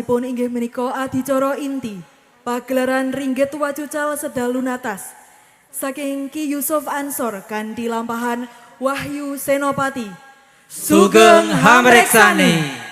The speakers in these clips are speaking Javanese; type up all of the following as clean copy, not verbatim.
Salajengipun inggih menika adicara inti pagelaran Ringgit Wacucal Sedalu Natas saking Ki Yusuf Ansor kanthi lampahan Wahyu Senopati. Sugeng Hamreksani.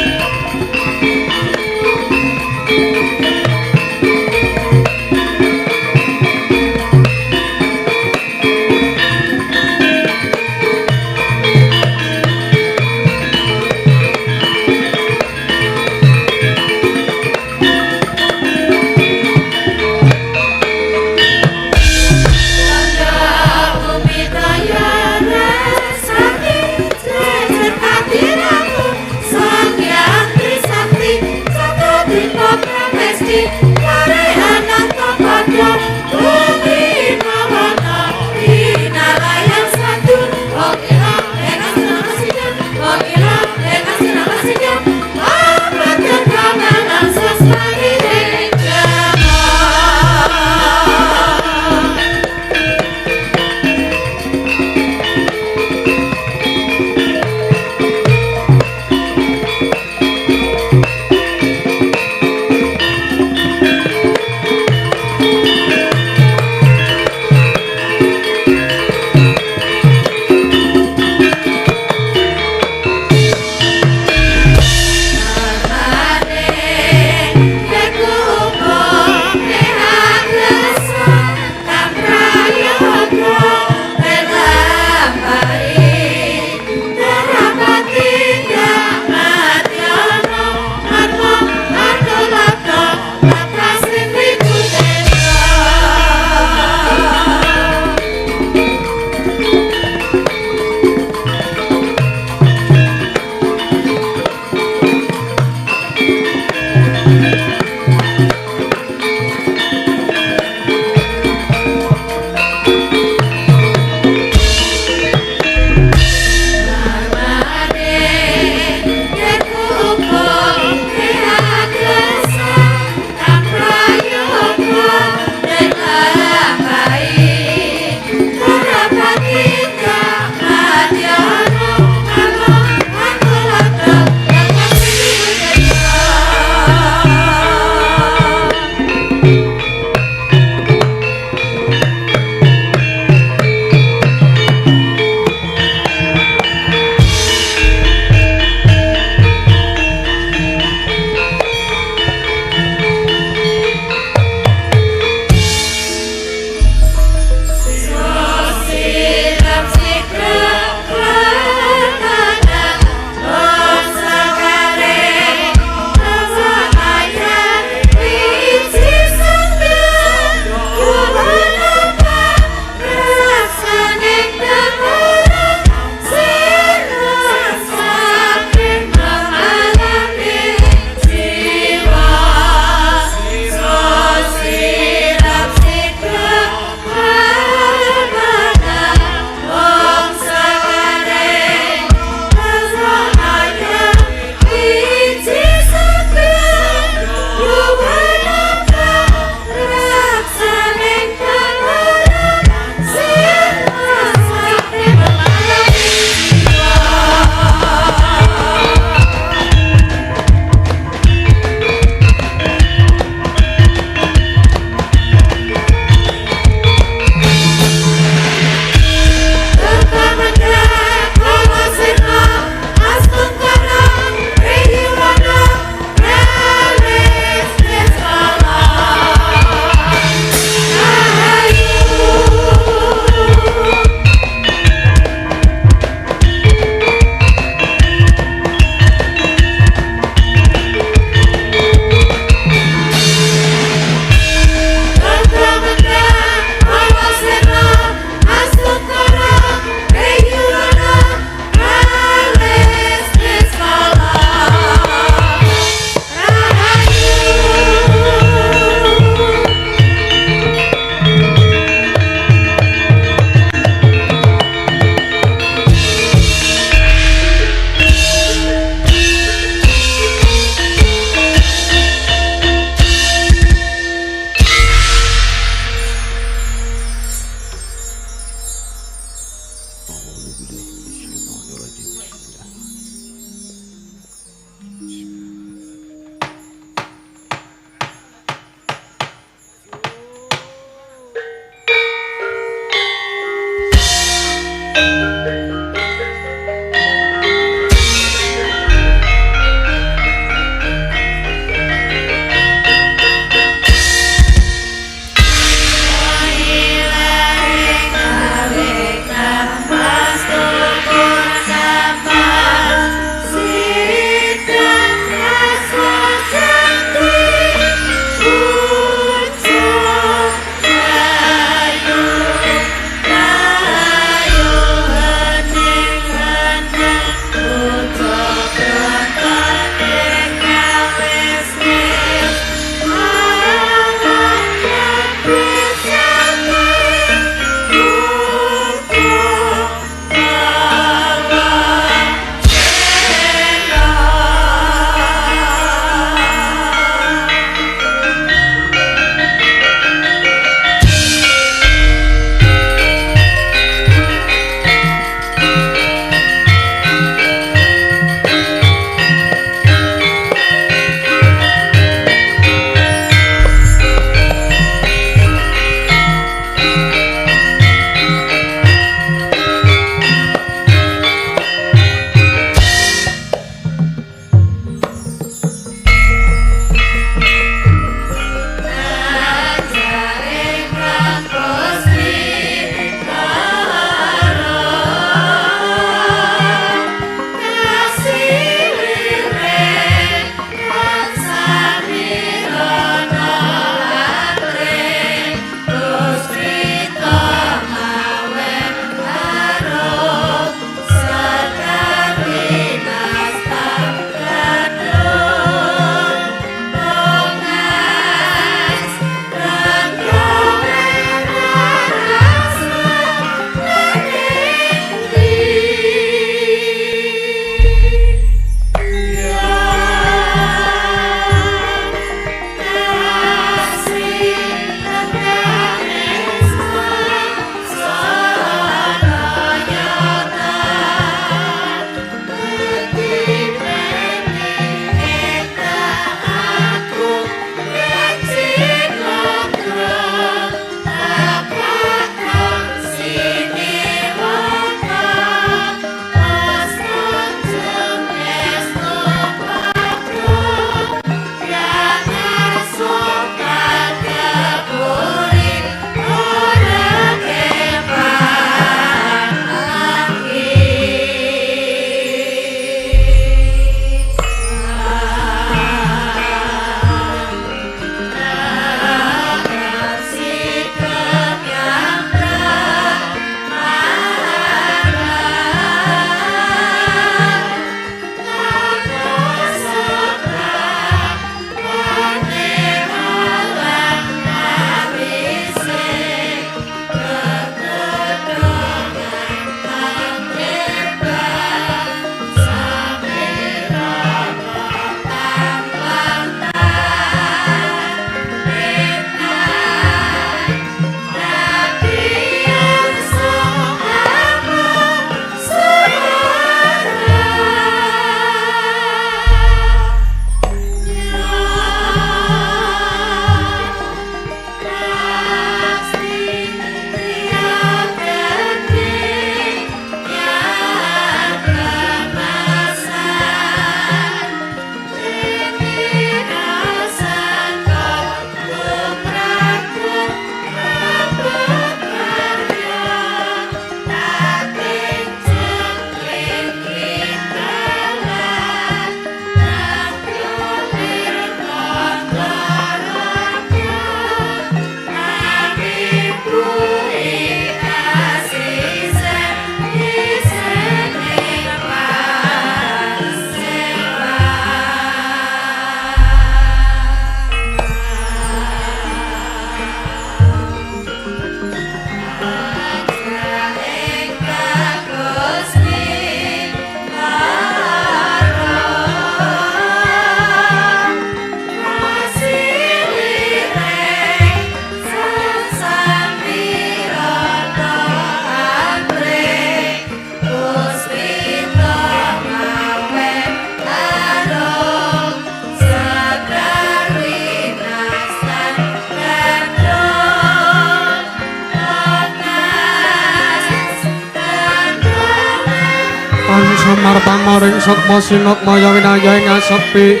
Samar pamaring sukma sinukmaya winaya ing asepi.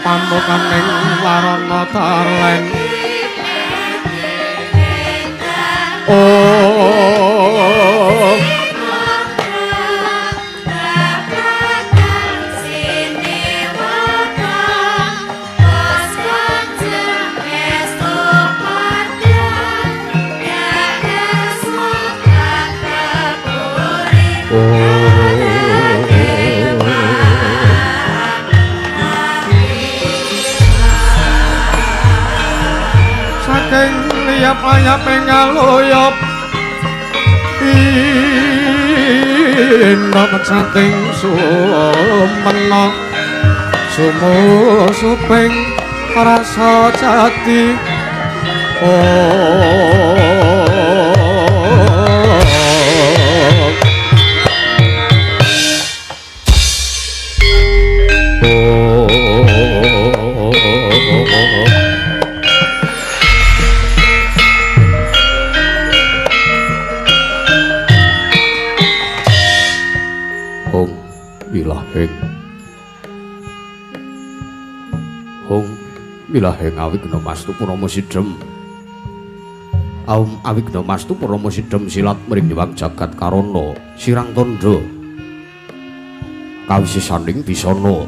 Pamukaning warana talen. Saking liyap-layap ing aluyap indah pecating sumena sumusuping rasa jati. Hong wilaheng Hong wilaheng awigna mastu purama sidhem. Aum awigna mastu purama sidhem silat mring nyewang jagat karana sirang tandha kawisisaning bisana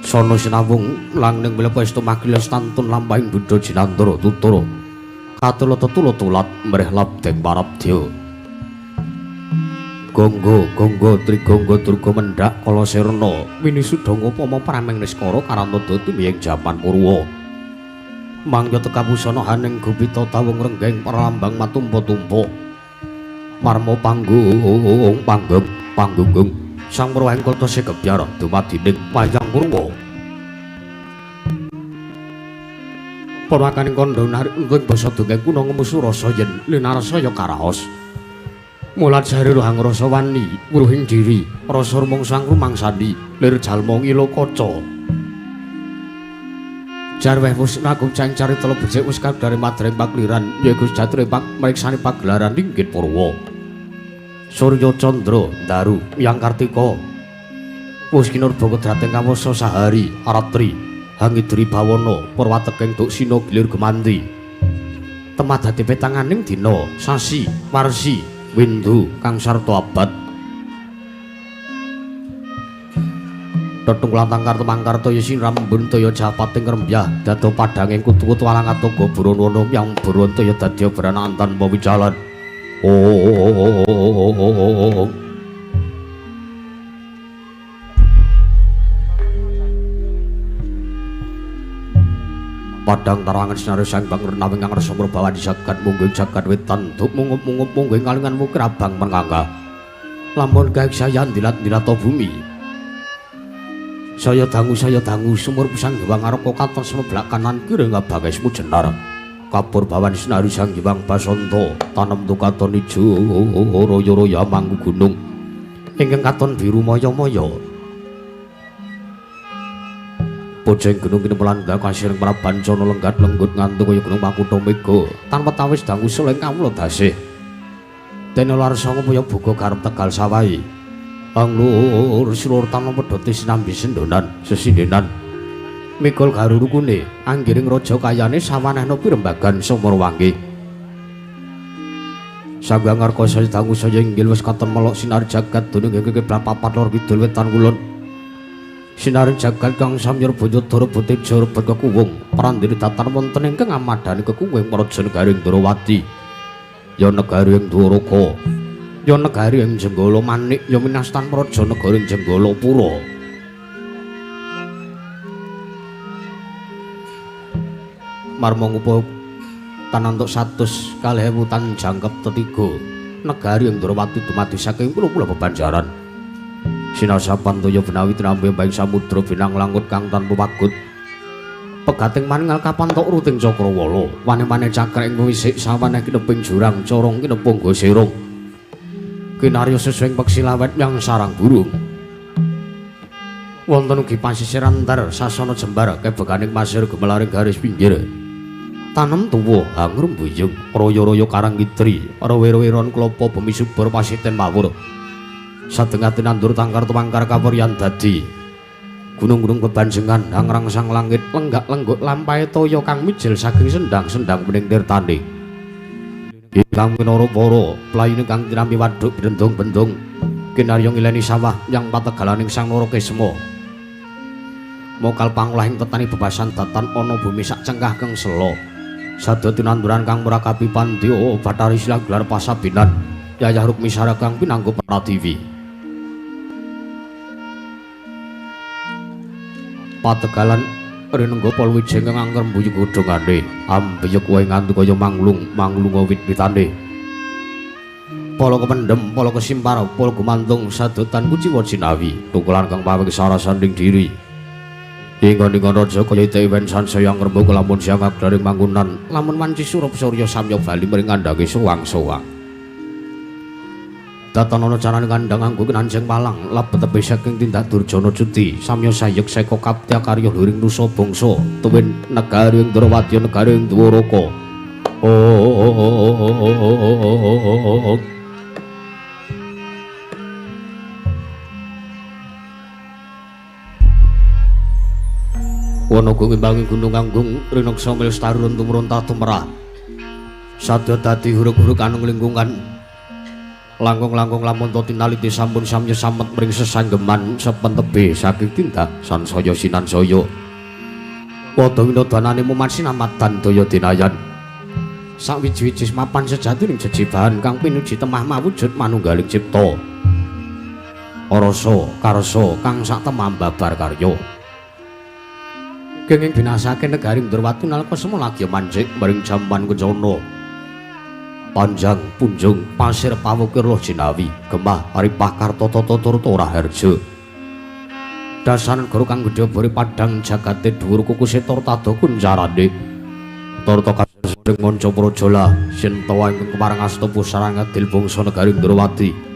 sana sinawung langning milepa estu makilas tantun lampahing buddha jinandara tutara katula tetula tulat mrih labdeng parabdya. Gonggo gonggo trigonggo durga mendhak kala sirna winisudanga upama prameng niskara karantada tumiyeng jaman purwa mangya tekapusana haning gupita tawung renggeng pralambang matumpa-tumpa marma panggung panggung panggunggung sang perwahing kota segebyar dumadining wayang purwa purwakaning kandha narik ing basa dongeng kuna ngemusu rasa yen linarasa ya karaos. Mulat jare rohang rasa wani wuruhing diri rasa rumangsa rumangsani lir jalma ngila kaca jarweh wis nagum cang carita becik wis kadare madreng pakliran yaiku sejatine pak mriksani pagelaran linggih purwa Surya Candra Daru Yang Kartika wis kinurba kodrating kawasa sahari aratri hangidri bawana purwateking duksina gilir gemanti temadati petanganing dina sasi warsi windu kang sarta abad tetung lantang karta mangkarta ya sinrambun toya japating rembyah dado padhanging kutu-kutu alang atungga burono yang buronto ya dadi brana antan wijalan. Oh padang tarangan sinari sang bang renawing kang rasa murbawa di jagat mungging jagat wetan duk mungup-mungup mungging kalingan mukir abang mengangga lamun gaek saya dilat-dilat bumi saya dangu sumur pisang gewang araka katon semeblak kanan kiri ngabangesmu jenar kapur bawan sinari sang gewang basanta tanem tukaton ijo royo-royo mangku gunung ingkang katon biru maya-maya Pojeng gunung kini melanda kasir prabancana lenggat lenggut ngantuk kaya gunung Makutha Mega tanpa tawis dangu suleng kawula dasih dene larsa ngupaya buka garep Tegal sawahi anglur silur tanpa pedhote sinambi sendonan sesindenan mikul garurukune anggiring raja kayane sawanehna pirembagan Sumurwangi Sangga ngarka saya dangu saya inggil wis katon melok sinar jagat dunung ing kiblat papat lor kidul wetan kulon sinar jagat kang samyur Banyadara Boteja rebet kekuwung prandene datar wonten ingkang amadhani kekuwung praja negari ing Ndrawati ya negari ing Dwaraka ya negari ing Jenggala Manik ya minastan praja negari ing Jenggala Pura marma ngupa tanantuk 102.000 tan jangkep tetiga negari ing Ndrawati dumadi saking pulo-pulo bebanjaran sinasapan toya benawi tinampi baing samudra binang langut kang tanpa pagut pegating maningal kapantok ruting cakrawala wane-wane cakra ing wisik sawaneh kineping jurang corong kinepung gosirung kinarya sesuing peksi lawet yang sarang burung. Wonten ugi pasisiran tar sasana jembar kebeganing pasir gumelaring garis pinggir. Tanem tuwa hangur mbuyung royo-royo karang kitri, rowe-roweron klopo bumi subur pasiten mawur. Sadengate nandur tangkar tumangkar kawuryan dadi. Gunung-gunung bebanjengan hangrangsang langit lenggak-lengguk lampahe toya kang mijil saking sendang-sendang bening tirtane. Ingkang minara para playune kang tinampi waduk bendung-bendung kinarya ngileni sawah yang pategalaning Sang Narakesma. Mokal pangolahing tetani bebasan datan ana bumi sak cengkah keng sela. Sadaya tinanduran kang murakabi pandya Bathari Silang gelar pasabinan Yayah Rukmisara kang pinanggo pratiwi. Pategalan rinengga palwiji ingkang angker mbuyu godhongane ambiyek wae nganti kaya manglung manglunga wit-witane. Pala kependhem, pala kesimpar, pala gumantung sadotan kuciwa jinawi tukulan kang pawing sarasaning diri. Ingon-ingon raja kaya ite wen sansaya ngrembaka lamun siang aglaring manggunan lamun wanci surup surya samya bali mring ngandhake sowang-sowang. Datan ana carane kandhang anggo kinanjeng palang lebet tebih saking tindak durjana cuti samya sayek seka kaptya karya luring nusa bangsa tuwin negari ing Ndrawati negari ing Dwaraka. Oh. Wana ngimbangi gunung anggung rineksa milestari tumurun tumrah. Sadya dadi huruk-huruk anung lingkungan. Langkung-langkung lamun to tinaliti sampun samya samet mring sesanggeman sepentebe saking tindak sansaya sinansaya. Padha winodanane mumat sinamadan daya dinayan. Sawiji-wiji mapan sejatining jejibahan kang pinuji temah mawujud manunggaling cipta. Rasa karsa kang sak temah babar karya. Kenging binasake negari Ndrawati nalika semana lagi manjik maring jaman kencana. Panjang punjung pasir pawukir loh jinawi gemah ripah kartata turta raharja. Dasar negara kang gedhe bori padhang jagate dhuwur kukuse turta kuncarane. Turta kasring manca prajala sintawa ingkang kepareng asta pusarang adil bangsa negari Ndrawati.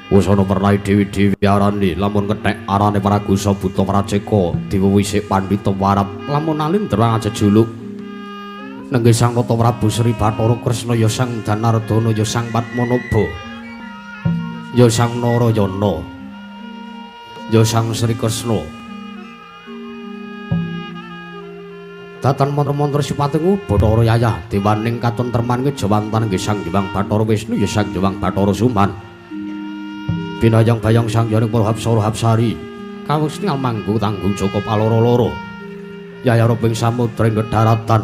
Wusana pernahe dewi-dewi arane lamun kethek arane Pragusa Buta Praceka diwewisik pandhita warap lamun alindra jejuluk nenggih Sang Nata Prabu Sri Bathara Kresna ya Sang Danardana ya Sang Padmanaba ya Sang Narayana ya Sang Sri Kresna. Datan mantra-mantra sipating Bathara Yayah dewaning katentreman kejawantan nggih Sang Hyang Bathara Wisnu ya Sang Hyang Bathara Suman. Binayang bayang sang yaning para hapsara hapsari kawis tingal manggung tanggung joko paloro-loro yayah roping samudra ing daratan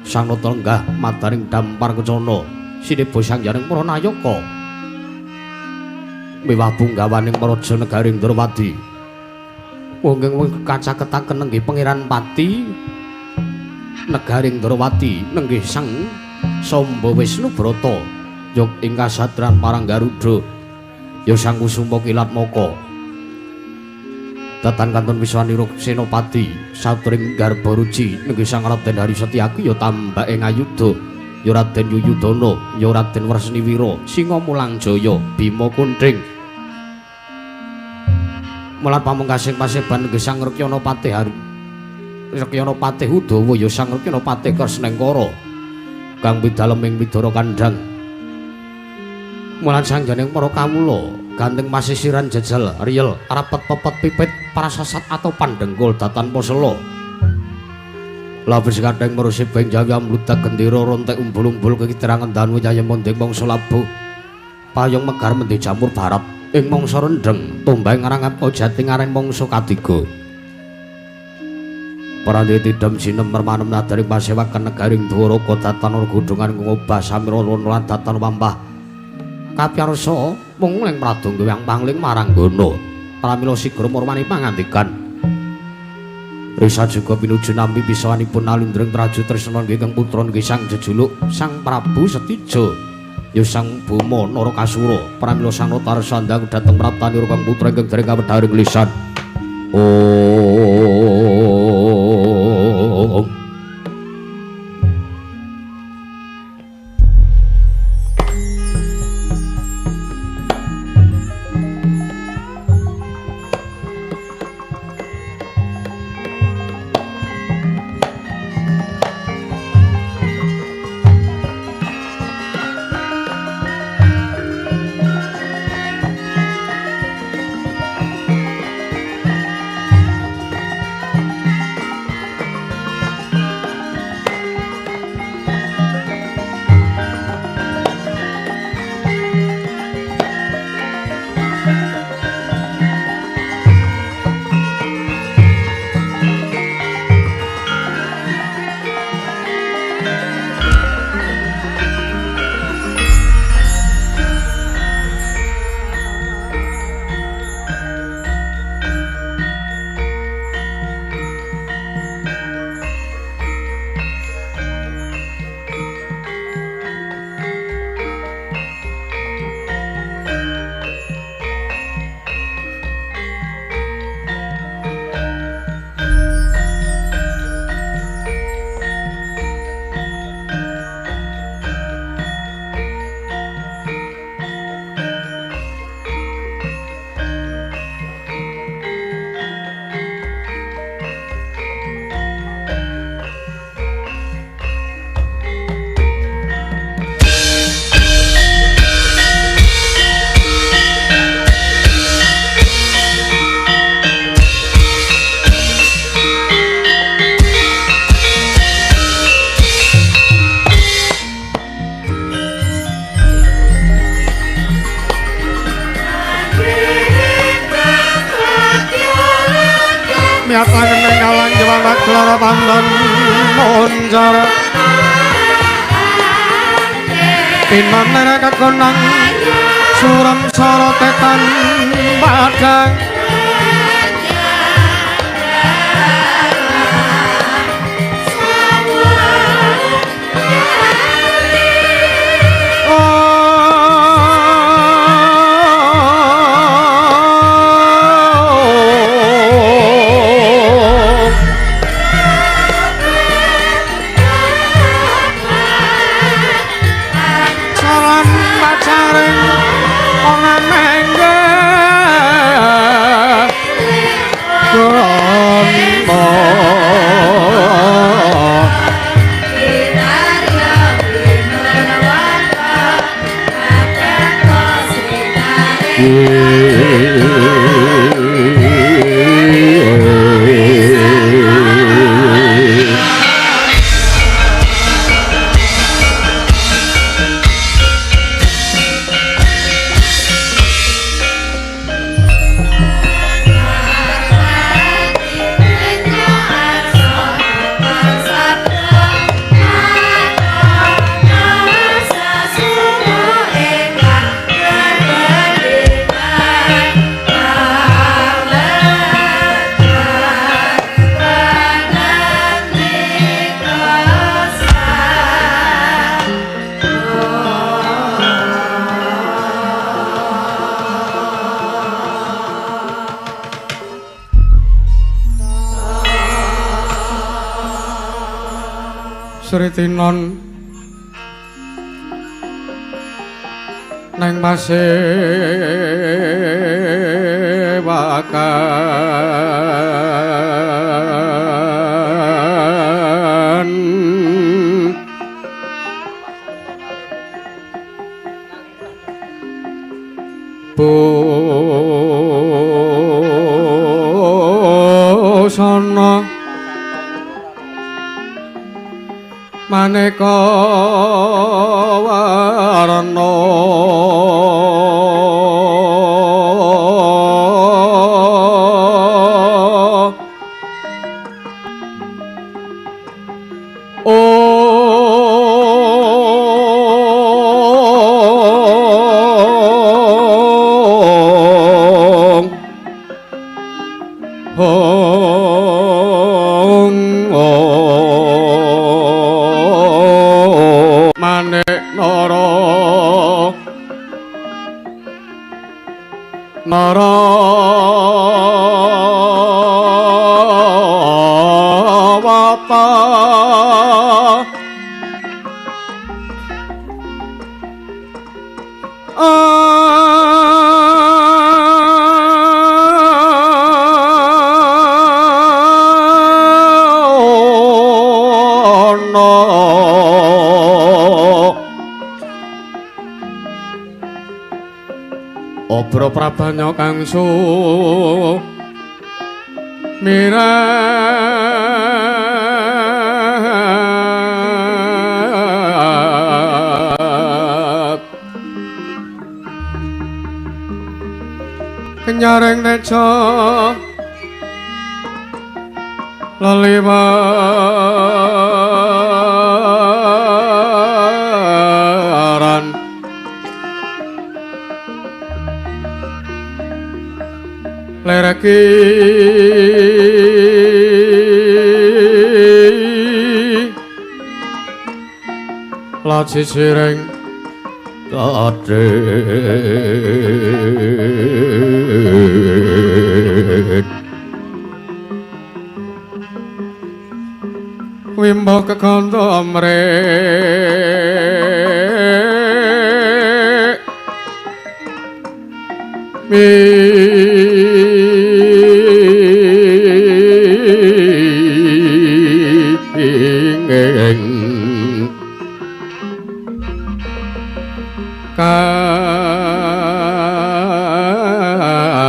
sang nata lenggah madaning dampar kencana sineba sang yaning para nayaka miwah punggawaning praja negari Ndrawati wong ing kacaketaken nenggih Pangeran Pati negari Ndrawati nenggih Sang Samba Wisnu Brata yog ing kasatran parang Garuda ya Sang Kusuma Kilatmaka. Datan kantun Wiswanira Senopati satring garba ruci nenggih Sang Raden Hari Setyaki ya tambake ngayuda ya Raden Yuyudana ya Raden Wresniwira Singa Mulang Jaya Bima Kunthing. Mulat pamungkasing paseban nenggih Sang Rekyana Patih Hari Rekyana Patih Udawa ya Sang Rekyana Patih Kresnengkara kang pidalem ing Widara Kandhang. Mulan sangganing para kawula ganteng pasisiran jejel riyel rapet pepet pipit prasasat atau pandengkul datan posela lapis kadang merusi beng jawi amludak gendera rontek umbul-umbul kekiterangan danu yayem mondeng mangsa labuh payung megar mendhe jamur barat ing mangsa rendheng tumbang ngarangap jati ngaren mangsa katiga. Parandhe tidem sinem mermanem nadaring pasewakan negaring Dwaraka datan godhongan ngobah samira lan datan wampah kapyarsa mung ing pradonga wang pangling maranggana pramila sigra murwani pangandikan. Risa juga pinuju nampi pisawanipun alindring traju tresna nggih kang putra nggih Sang jejuluk Sang Prabu Setija ya Sang Boma Narakasura pramila Sang Nata sandang dhateng praptanira kang putra ingkang dereng kawedharing lisan. Oh. Miyat langen kalang jawana klara pandan moncar pinmanera kakonang suram sorotetan padang. Sritinon neng pasewakan busana maneka warna Obro prabanya kang su mirat kenyaring nejo leliwaran lereki laci sireng kadhit wimbo kekandha mrek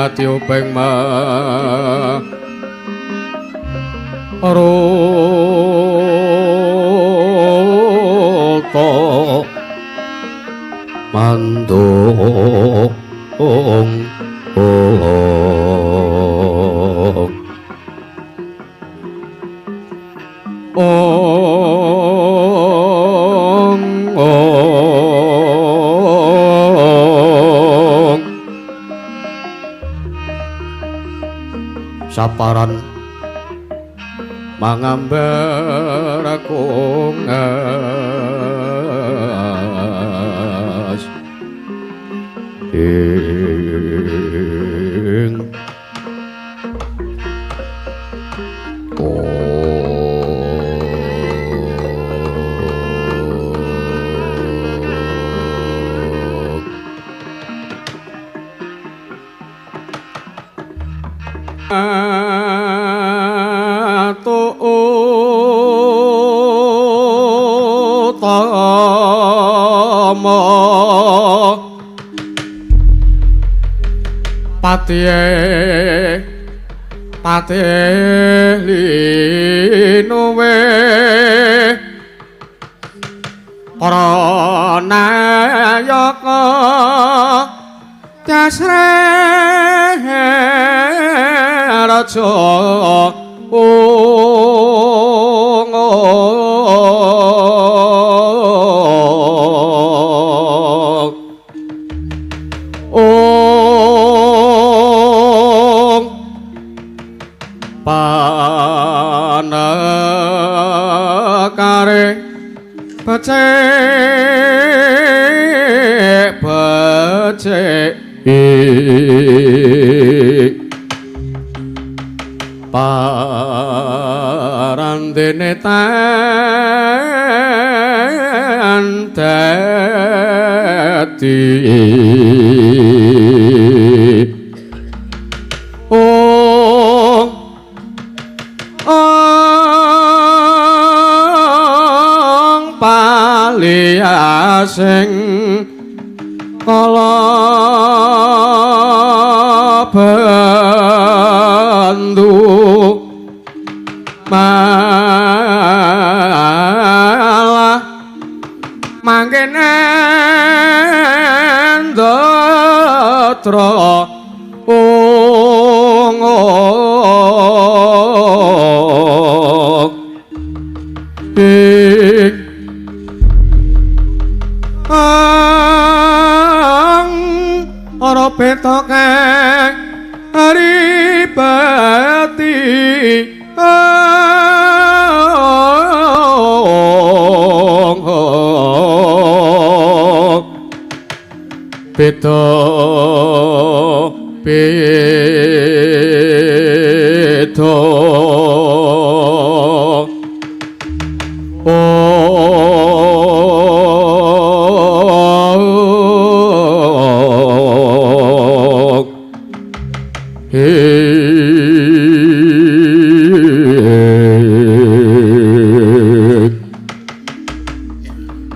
katiuping maruta mandung ong. Saparan mangambar kungas ing Patihe patih linuwe para nayaka dasre raja panekare becik becik parandene tan dadi sing kala bendu malah mangkene ndatra ing ora betoke aripati beda beda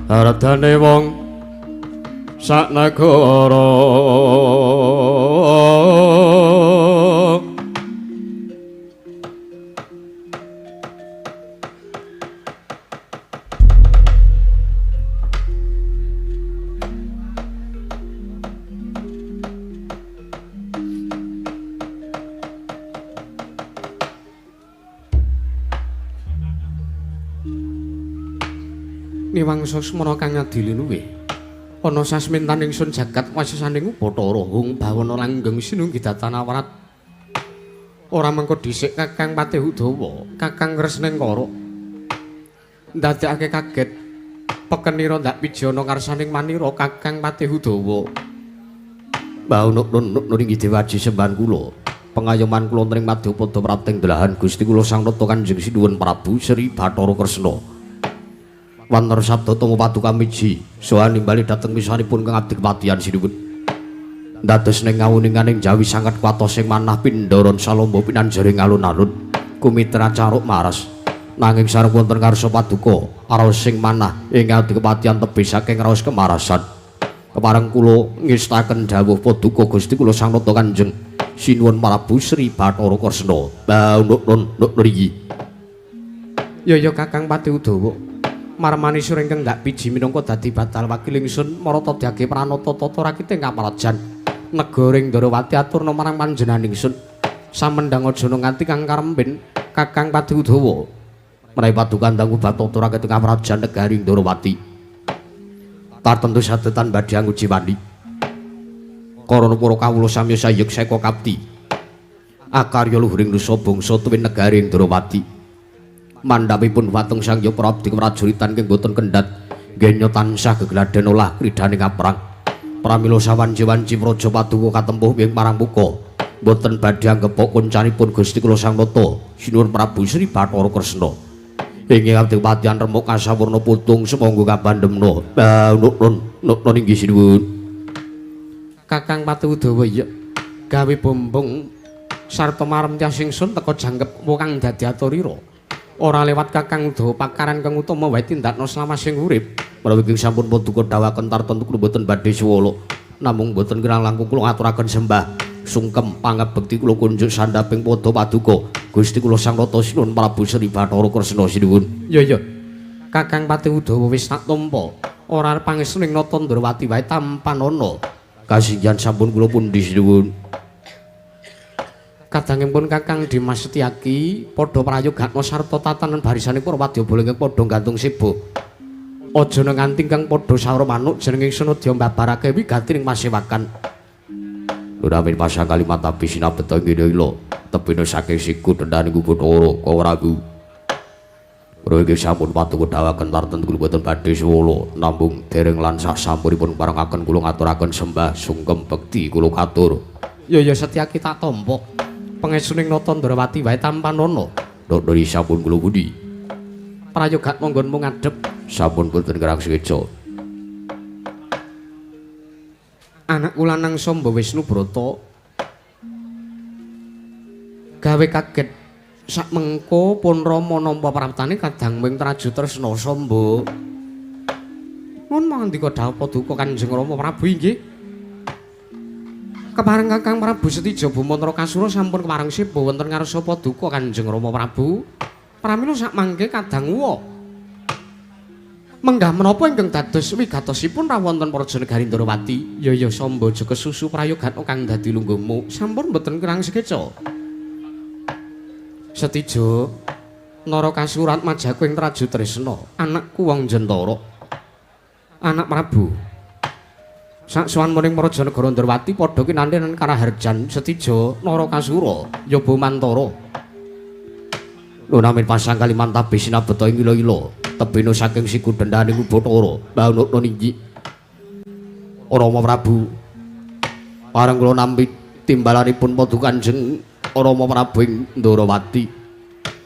Aradane wong sak nagara Niwangsa semana kang adili luwih ana sasmintan ingsun jagat wasesaning Bathara Hung bawana langgeng sinunggi datan awrat ora mengko dhisik Kakang Patih Udawa Kakang Kresnengkara ndadekake kaget pekenira ndak pijana karsaning manira Kakang Patih Udawa. Mbah nun inggih dewaji sembahan kula pengayoman kula wonten ing madyapada prapting delahan Gusti kula Sang Nata Kanjeng Sinuwun Prabu Sri Bathara Kresna. Wantar sabda tama paduka miji soha nimbali dhateng misanipun kang abdi kepatihan sinuwun. Dados ning ngawuninganing Jawi sanget kuwatos sing manah pindharan salomba pinanjaring alun-alun kumitra caruk maras. Nanging sareng wonten ngarsa paduka raos sing manah ing abdi kepatihan tebih saking raos kemarasan. Kepareng kula ngestaken dawuh paduka Gusti kula Sang Nata Kanjeng Sinuwun Prabu Sri Bathara Kresna. Mbah nun nriki. Ya ya Kakang Patih Udawa. Marmani sur ingkang ndak biji minangka dadi batal wakil ingsun marata dyage pranata tata rakite kaprajan negara ing Ndarawati aturna marang panjenengan ingsun samendhang aja nganti kang karembin Kakang Patih Udawa menawi paduka ndang batata rakite kaprajan negari Ndarawati tartemtu sadetan badhe anguji wani karana para kawula samya sayek seka kapti Akarya luhuring nusa bangsa tuwin negari Ndrawati. Mandhapipun watung Sang Hyang Prabdi prajuritan ingkang boten kendhat genya tansah gegladen olah kridhaning aprang. Pramila sawanci-wanci praja paduka katempuh ing marang muka. Boten badhe anggepok koncanipun Gusti kula Sang Nata Sinuwun Prabu Sri Bathara Kresna. Ing kadipatian remuk kasawurna putung sumangga kabandemna. Nuwun nuwun inggih sinuwun. Kakang Pati Udawa iya gawe bombong sarta marem tiyas ingsun teka jangkep kang dadi aturira. Ora lewat Kakang Udawa pakaran kang utama wae tindakna slamasing urip. Menawi ing sampun paduka dawaken tartentu kula boten badhe suwala. Namung boten kirang langkung kula ngaturaken sembah sungkem pangabekti kula kunjuk sandhaping padha paduka Gusti kula Sang Nata Sinuwun Prabu Sri Bathara Kresna sinuwun. Iya iya. Kakang Pati Udawa wis tak tampa. Ora arep pangestu ning Nata Ndrawati wae tampanana. Kasinggihan sampun kula pundi sinuwun. Kadangipun Kakang Dimas Setyaki padha prayogakna sarta tatanan barisane para wadyabala ingkang padha gantung seba. Aja nganti kang padha saura manuk jeneng ingsun adya mbabarake wigati ning pasewakan. Luramin pasang kalimat tapi sinabeta ing ila tebene saking siku dendane Bathara Kawrabu. Menawi sampun paduka dawaken tartentu kula boten badhe suwala namung dereng lan sak sampunipun parengaken kula ngaturaken sembah sungkem bekti kula katur. Ya ya Setyaki tak tampa. Pangestuning Nata Ndrawati wae tampanana. Nduk sampun kula pundi. Prayoga monggonmu ngadhep sampun boten kerang sekeca. Anakku lanang Samba Wisnu Brata gawe kaget sak mengko pun Rama nampa praptane kadang wing Traju Tresna Samba. Nuwun mangandika dawuh paduka Kanjeng Rama Prabu inggih. Kepareng Kakang Prabu Setija Boma Narakasura sampun kepareng seba wonten ngarsa paduka Kanjeng Rama Prabu. Pramila sak mangke kadang uwa. Menggah menapa ingkang dados wigatosipun rawonten praja negari Ndrawati? Ya ya Samba aja kesusu prayogatna kang dadi lungguhmu. Sampun mboten kirang sekeca. Setija Narakasura majaku ing Traju Tresna, anakku wong Jentara. Anak Prabu. Saksuwan muring praja negara Ndrawati padha kinanten karaharjan Setija Narakasura yaba mantara. Lunamin pasang kalimantabe sinabeta ing ila-ila tebena saking siku dendane Bathara. Mbah ninggi Rama Prabu pareng kula nampi timbalanipun paduka Kanjeng Rama Prabu ing Ndrawati.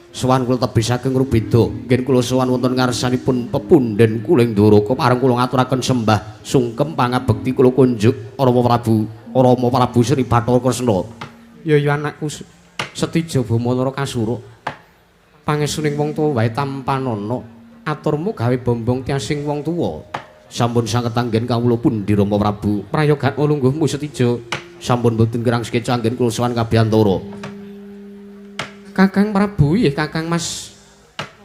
Sowan kula tebih saking Rubeda, nggih kula sowan wonten ngarsanipun pepunden kula ing Ndoraka pareng kula ngaturaken sembah sungkem pangabekti kula kunjuk Rama Prabu, Rama Prabu Sri Bathara Kresna. Ya ya anakku Setija Boma Narakasura. Pangestuning wong tuwa wae tampanana, aturmu gawe bombong tiasing wong tuwa. Sampun sanget anggen kawula pundi Rama Prabu. Prayogatma lungguhmu Setija. Sampun boten kirang sekeca anggen kula sowan kabiyantara. Kakang Prabu inggih Kakang Mas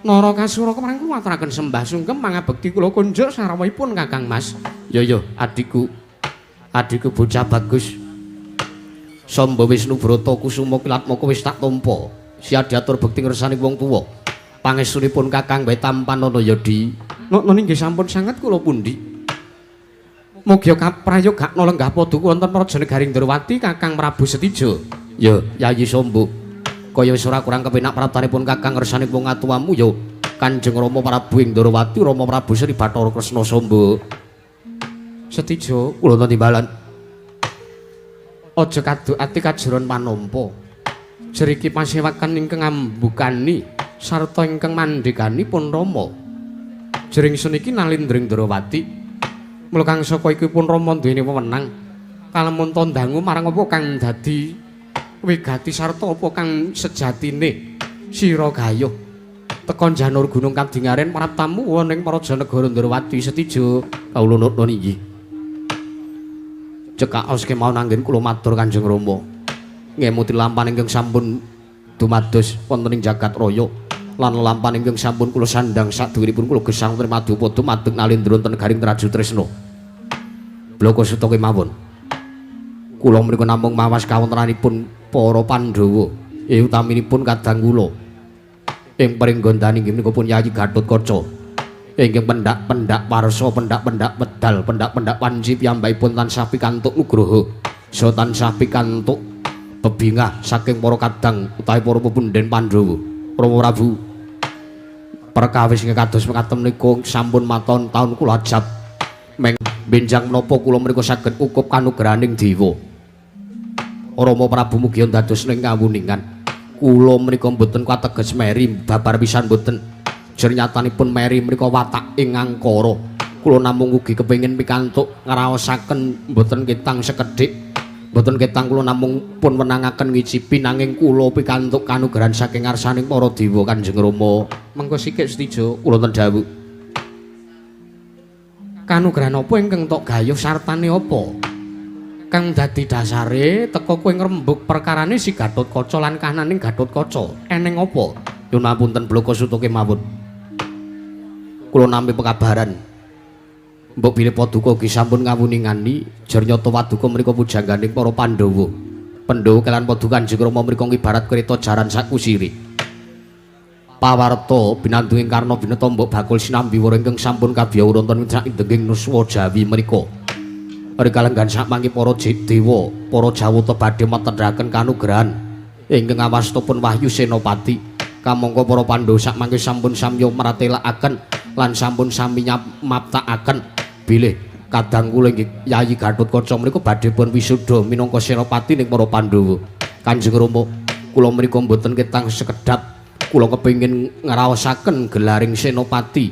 Narakasura kepareng kula aturaken sembah sungkem pangabekti kula kunjuk sarawuhipun Kakang Mas. Ya ya adikku. Adikku bocah bagus. Samba Wisnu Brata Kusuma Kilatmaka wis tak tampa. Siap diatur bekti ngersani wong tuwa. Pangestunipun Kakang wae tampanana ya Di. Nokno inggih sampun sanget kula pundi. Mugi kaprayogakna lenggah paduka wonten praja negari Ndrawati Kakang Prabu Setija. Ya Yayi Samba. Kaya wis ora kurang kepenak praptanipun Kakang ngersani wong atuwamu ya Kanjeng Rama Prabu ing Ndrawati Rama Prabu Sri Bathara Kresna Samba. Setija kula timbalan. Aja kaduk ati kajeron panampa. Jeriki pasewakan ingkang ambukani sarta ingkang mandhegani pun Rama. Jering sun iki nalindring Ndrawati. Mula kang saka iki pun Rama duweni wewenang kalemun dangu marang apa kang dadi wigati sarta apa kang sejatine sira gayuh. Teka janur gunung kadingaren praptamu wonten ing praja negara Ndrawati Setija. Kawula nuwun inggih. Cekaos kemawon anggen kula matur Kanjeng Rama. Ngemuti lampan ingkang sampun dumados wonten ing jagat raya lan lampan ingkang sampun kula sandhang sadhuwuripun kula gesang wonten madyapada madeg nalindra wonten garing Traju Tresna. Blaka suta kemawon. Kula mriku namung mawas kawontenanipun para Pandhawa, utaminipun kadang kula. Ing pringgondani inggih menika pun Yayi Gatotkaca. Ingkang pendak-pendak warsa, pendak-pendak medal, pendak-pendak wanci piyambakipun tansah pikantuk nugraha, saha tansah pikantuk Bebingah saking para kadang utawi para pepunden Pandhawa. Rama Prabu, perkawis kados mekaten menika sampun maton taun kula ajab. Meng benjang menapa kula menika saged ukup kanugrahaning dewa. Rama Prabu mugi dados ning kawuningan. Kula menika mboten kateges meri babar pisan mboten. Jernyatanipun meri menika watak ing angkara. Kula namung ugi kepengin pikantuk ngraosaken mboten ketang sekedhik. Mboten ketang kula namung pun wenangaken ngicipi nanging kula pikantuk kanugrahan saking ngarsaning para dewa Kanjeng Rama. Mengko sikik Setijo kula ten dawuh. Kanugrahan apa ingkang tok gayuh sartane apa? Kang dadi dasare teka kowe ngrembug perkarane si Gatotkaca lan kahananing Gatotkaca. Eneng apa? Nyuwun ngapunten bloko suta kemawon. Kula nampi pekabaran. Mbok bilih paduka ugi sampun ngawuningani jernyata paduka mriku pujangganing para Pandhawa. Pandhawa kelan paduka Kanjeng Rama mriku ngibarat kereta jaran sakusiri. Pawarta binandunging Karna binata mbok bakul sinambi wara ingkang sampun kabiyawur wonten ing indenging nuswa Jawi mriku. Rikalenggan sakmangke para dewa, para jawata badhe metendhaken kanugrahan ingkang awastapun Wahyu Senopati. Kamangka para Pandhawa sakmangke sampun samya mratelakaken lan sampun sami nyamaptakaken bilih kadang kula inggih Yayi Gatotkaca mriku badhe pun wisuda minangka senopati ning para Pandhawa. Kanjeng Rama, kula mriku mboten ketang sekedhap, kula kepengin ngraosaken gelaring senopati.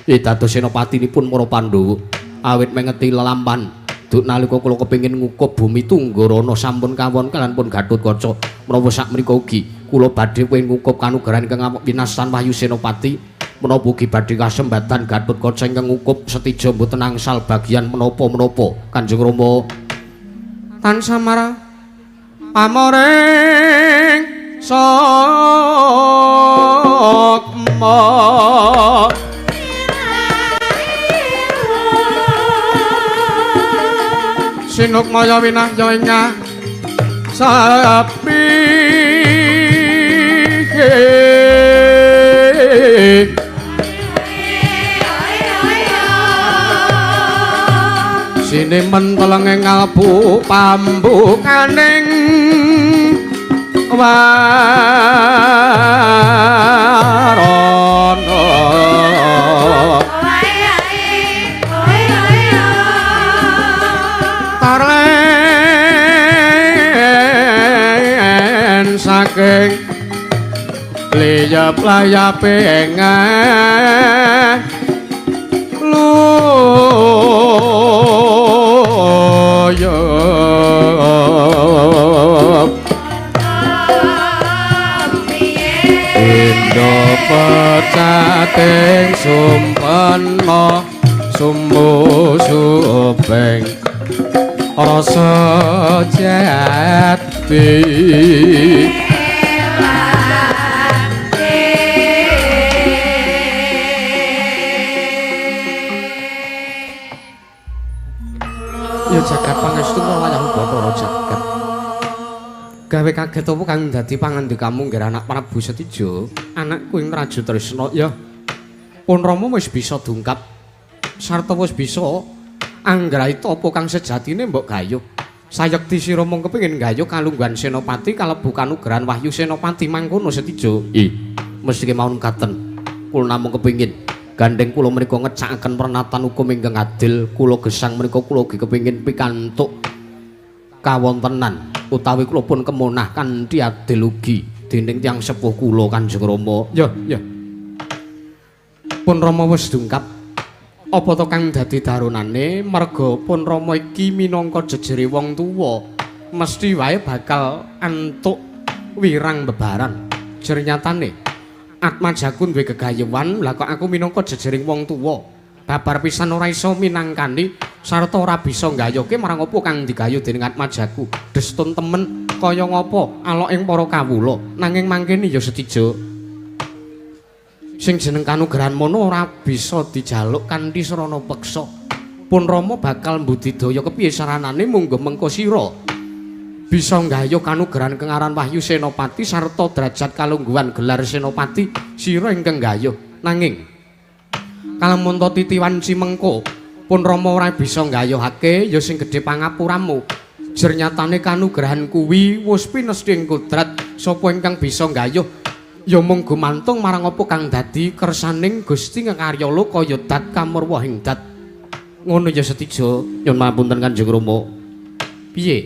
Dados senopatinipun para Pandhawa. Awit mengeti lelampan duk nalika kula kepengin ngukup bumi Tunggarana sampun kawon kalan pun Gatotkaca. Menawa sakmenika ugi kula badhe pengin ngukup kanugrahan ingkang winastan Wahyu Senopati. Menapa ugi badhe kasembatan Gatotkaca ingkang ngukup Setija mboten angsal bagian menapa-menapa. Kanjeng Rama tansah marang pamoring sokma sinukmaya winahya ing sapi. Sinemen telenge ngalbu pambukaning warana. Tarlen saking liyap layape luyup Indo pecating sumpena sumbu supeng rasa jati. Ya jagat pangestu wayah Bathara jagat. Gawe kaget apa kang dadi pangandikamu nggih anak Prabu Setija, anakku ing Raja Tresna ya. Pun Rama wis bisa dungkap sarta wis bisa anggraita apa kang sejatine mbok gayuh. Sayekti sira mung kepengin gayuh kalungguhan Senopati kalebu kanugrahan Wahyu Senopati mangkono Setija. Ih, mesti kemawon katen. Kula namung kepengin gandeng kula menika ngecakaken pernatan hukum ingkang adil, kula gesang menika kula ugi kepengin pikantuk kawontenan utawi kula pun kemonah kanthi adil ugi dening tiyang sepuh kula Kanjeng Rama. Ya, ya. Pun Rama wis dungkap. Apa to kang dadi daronane merga pun Rama iki minangka jejere wong tuwa mesti wae bakal entuk wirang bebaran. Jernyatane Atmajaku duwe gegayuhan, lah kok aku minangka jejering wong tuwa. Babar pisan ora iso minangkani sarta ora bisa nggayuhke marang apa kang digayuh dening Atmajaku. Destun temen kaya ngapa alok ing para kawula. Nanging mangkene ya Setija. Sing jeneng kanugrahan mono ora bisa dijaluk kanthi srana peksa. Pun Rama bakal mbudidaya kepiye saranane mungguh mengko sira bisa nggayuh kanugrahan kengaran Wahyu Senopati sarta derajat kalungguhan gelar Senopati sira ingkang nggayuh. Nanging kalamun ta titiwan cimengko pun Rama ora bisa nggayuhake ya sing gedhe pangapuramu. Jernyatane kanugrahan kuwi wis pinesthi ing kodrat, sapa ingkang bisa nggayuh ya mung gumantung marang apa kang dadi kersaning Gusti ngekarya loka ya dat kamurwa ing dat. Ngono ya Setija, nyuwun pangapunten Kanjeng Rama. Piye?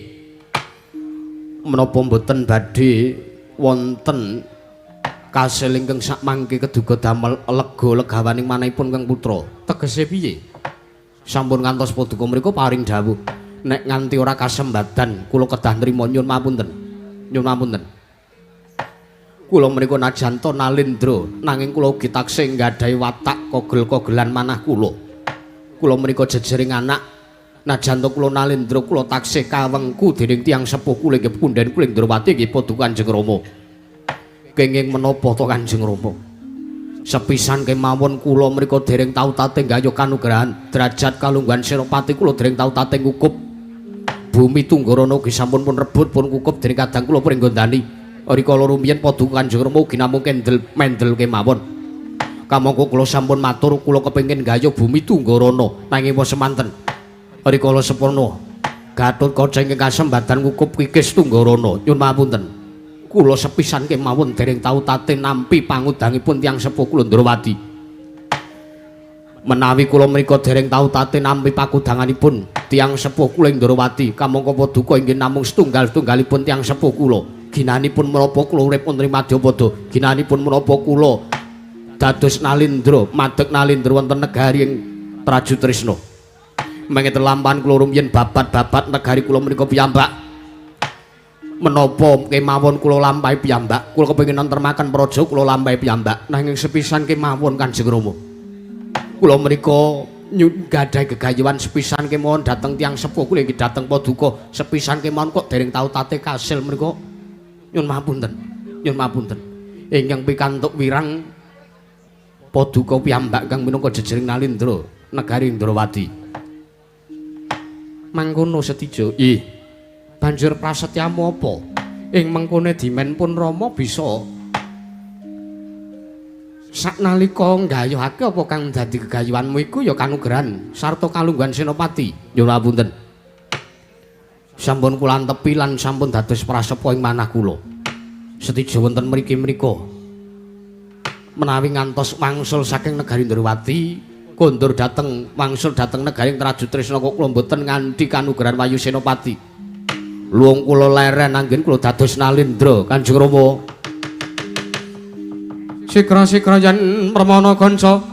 Menapa mboten badhe wonten kasil ingkang sakmangke keduga damel lega legawaning manahipun Kang Putra? Tegese piye? Sampun ngantos paduka mriku paring dawuh, nek nganti ora kasembadan kula kedah nrima nyuwun pamunten. Nyuwun pamunten. Kula menika najan to nalindra nanging kula ugi taksih nggadahi watak kogel-kogelan manah kula. Kula menika jejering anak najan to kula nalindra kula taksih kawengku dening tiyang sepuh kula inggih punden kula Indrawati inggih paduka Kanjeng Rama. Kenging menapa to Kanjeng Rama? Sepisan kemawon kula mriku dereng tau tate nggayuh kanugrahan derajat kalungguhan Senopati kula dereng tau tate ngukup bumi Tunggarana ugi sampun pun rebut pun kukup dening kadang kula pringgondani. Rikala rumiyin paduka Kanjeng Rama ugi namung kendel mendel kemawon. Kamangka kula sampun matur kula kepengin nggayuh bumi Tunggarana nanging wis semanten. Rikala sepurna Gatotkaca ingkang kasembadan ngukup kikis Tunggarana nyuwun pamunten. Kula sepisan kemawon dereng tau tate nampi pangudangipun tiyang sepuh kula Ndrawati. Menawi kula menika dereng tau tate nampi pakudanganipun tiyang sepuh kula Ndrawati, kamangka paduka inggih namung setunggal-tunggalipun tiyang sepuh kula. Ginanipun menapa kula urip wonten ing madyapada, ginanipun menapa kula dados nalindra, madeg nalindra wonten negari ing Trajutrisna. Mengeten lampahan kula rumiyin babat-babat negari kula menika piyambak. Menapa kemawon kula lampahi piyambak, kula kepengin nentremaken praja kula lampahi piyambak, nanging sepisan kemawon Kanjeng Rama. Kula menika nggadahi gegayuhan sepisan kemawon dhateng tiyang sepuh kula inggih dhateng paduka, sepisan kemawon kok dereng tau tate kasil menika nyuwun pamunten, nyuwun pamunten. Ingkang pikantuk wirang paduka piyambak kang minangka jejering nalindra negari Indrawati. Mangkono Setija, ih. Banjur prasetyamu apa? Ing mengkone dimen pun Rama bisa saknalika nggayuhake apa kang dadi gegayuhanmu iku ya kanugrahan sarta kalungguhan Senopati. Nyuwun pamunten. Sampun kula antepi lan sampun dados prasepa ing manah kula. Setija wonten mriki mriku. Menawi ngantos wangsul saking negari Ndrawati, kondur dhateng wangsul dhateng negari Trajutrisna kok kula mboten nganti kanugrahan Wayu Senopati. Luwung kula leren anggen kula dados nalindra Kanjeng Rama. Sikra-sikra yen permana kanca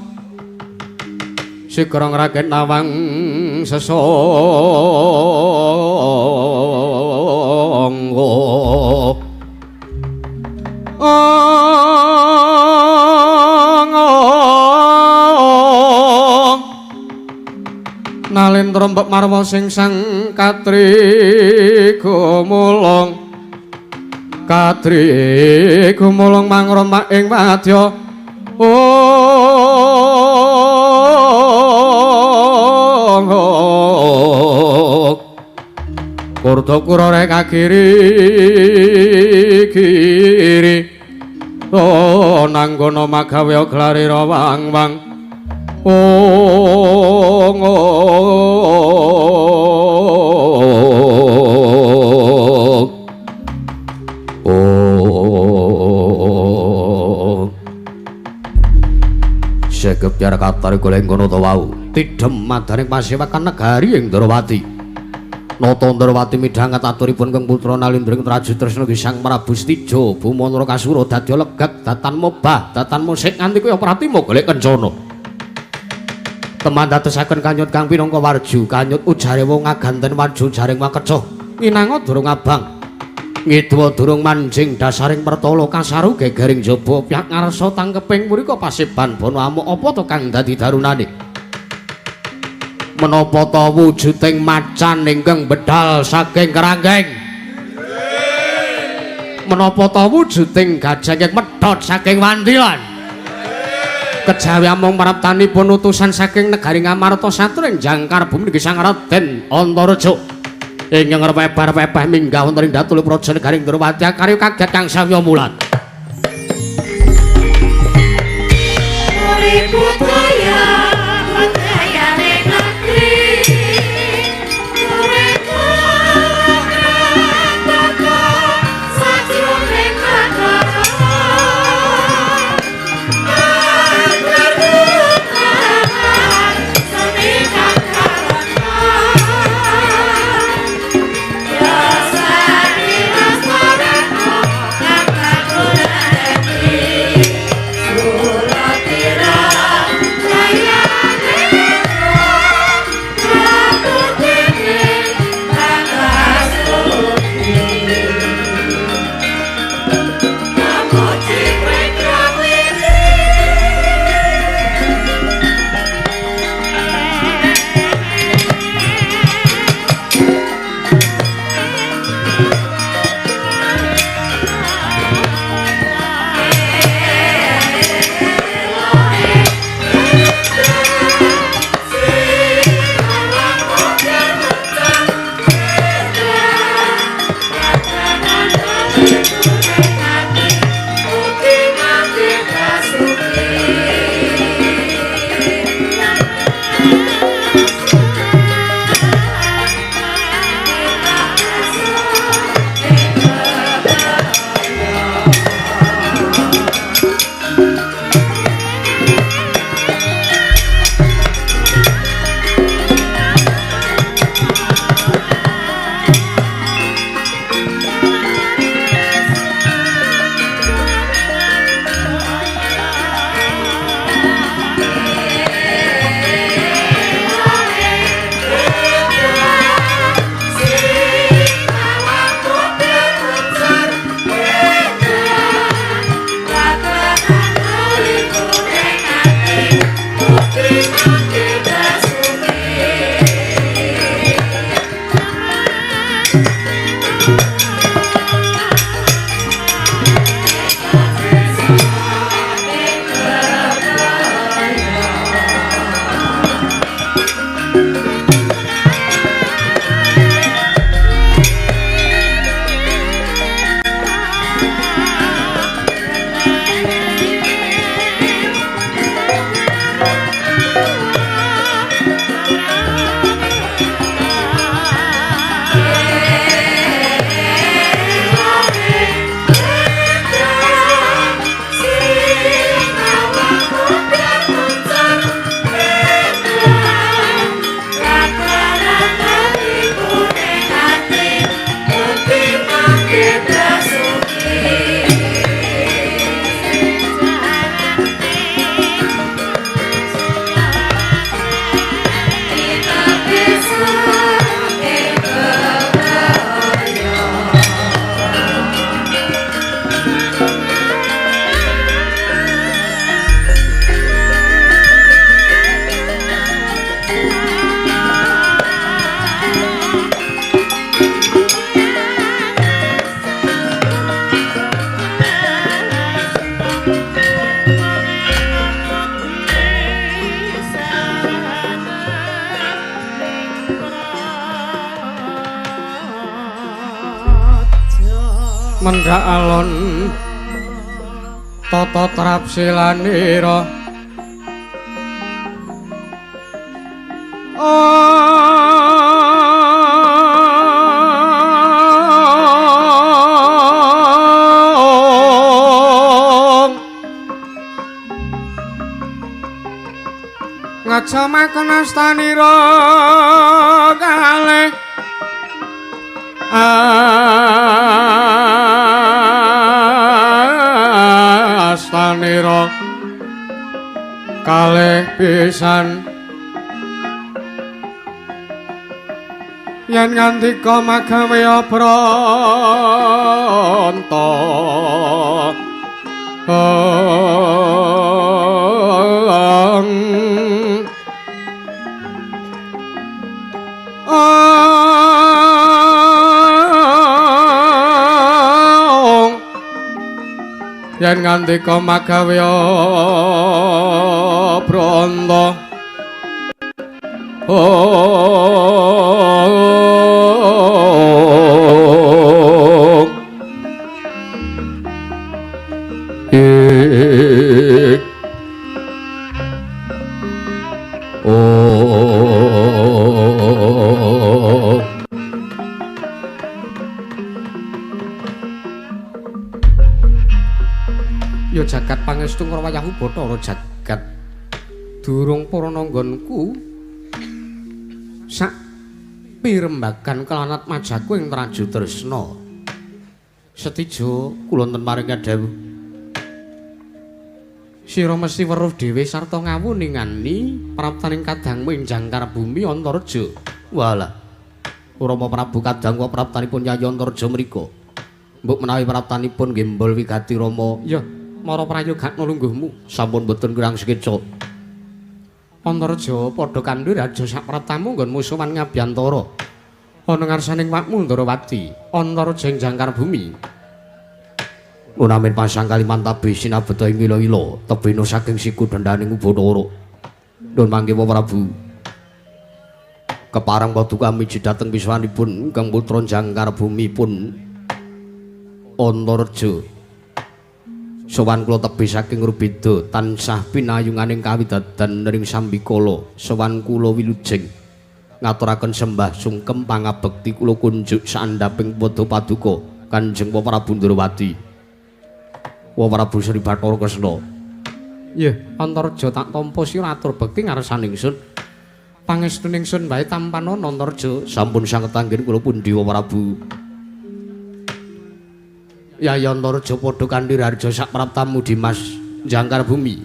sikra ngragit nawang sesangga. Nalindra mbek marwa sing sang katri gumulung, katri gumulung mangromak ing wadya. Kurta kura rek kiri kiri nanggono magawe glari wang-wang. Ong ong Segep jarak katari goleng kono to wau tidhem madaning pasewakan negari ing Ndrawati. Nata Ndrawati midhanget aturipun Kang Putra Nalindra ing Trajutrisna Sang Prabu Setija Buma Narakasura dadi legak datan mobah datan musik nganti kaya pratima golek kencana. Teman dadosaken kanyut kang pinangka warju kanyut ujare wong ngaganten warju jaring makecoh nginanga durung abang ngidwa durung manjing dasaring pertala kasaru gegering jaba pihak ngarsa tangkeping mrika paseban bono amuk apa to kang dadi darunane menapa ta wujuding macan ingkang bedal saking keranggeng menapa ta wujuding gajah ingkang medhot saking wantilan kejawi amung praptanipun utusan saking negari Ngamarta Satru ing jangkar bumi nggih Sang Raden Antareja ingkang repebar-pepeh minggah wonten ing datul praja negari Ndrawati karya kaget kang samya mulat. Mendhak alon tata trapsilanira ngajamaken astanira kalih astanira kalih pisan yen ngandika magawe branta yen ngandika magawe branta Ya jagat pangestu ngrawayahu Bathara jagat durung purana nggonku sak pirembagan kelanat majaku ing Traju Tresna. Setijo kula wonten maring kadhawuh. Sira mesti weruh dhewe sarta ngawuningani praptaning kadangmu ing jangkar bumi Antareja. Walah. Rama Prabu kadang kula praptanipun Yayi Antareja mriku. Mbok menawi praptanipun gembol wigati Rama. Ya, mara prayogakna lungguhmu. Sampun boten kurang sekeca. Antareja padha kandha raja sapraptamu nggon musuhan ngabyantara. Ana ngarsaning wakmu Ndarawati, Antareja ing jangkar bumi. Unamin pasang Kalimantabe sinabeta ing ila-ila, tebena saking siku dendhaning Ubathara. Nuwun mangke Prabu. Kepareng paduka miji dhateng wiswanipun ingkang putra jangkar bumi pun Antareja. Sowan kula tebih saking Rubeda tansah pinayunganing kawidadan ring sambikala. Sowan kula wilujeng ngaturaken sembah sungkem pangabekti kula kunjuk saandhaping pada paduka Kanjeng Prabu Ndrawati. Wa Prabu Sri Bathara Kresna. Nggih, Antareja tak tampa sira atur bekti ngarsane ingsun. Pangestune ingsun wae tampanana Antareja. Sampun sanget anggen kula pundi wa Prabu. Yayi Antareja padha kanthi raharja sapraptamu Dimas jangkar bumi.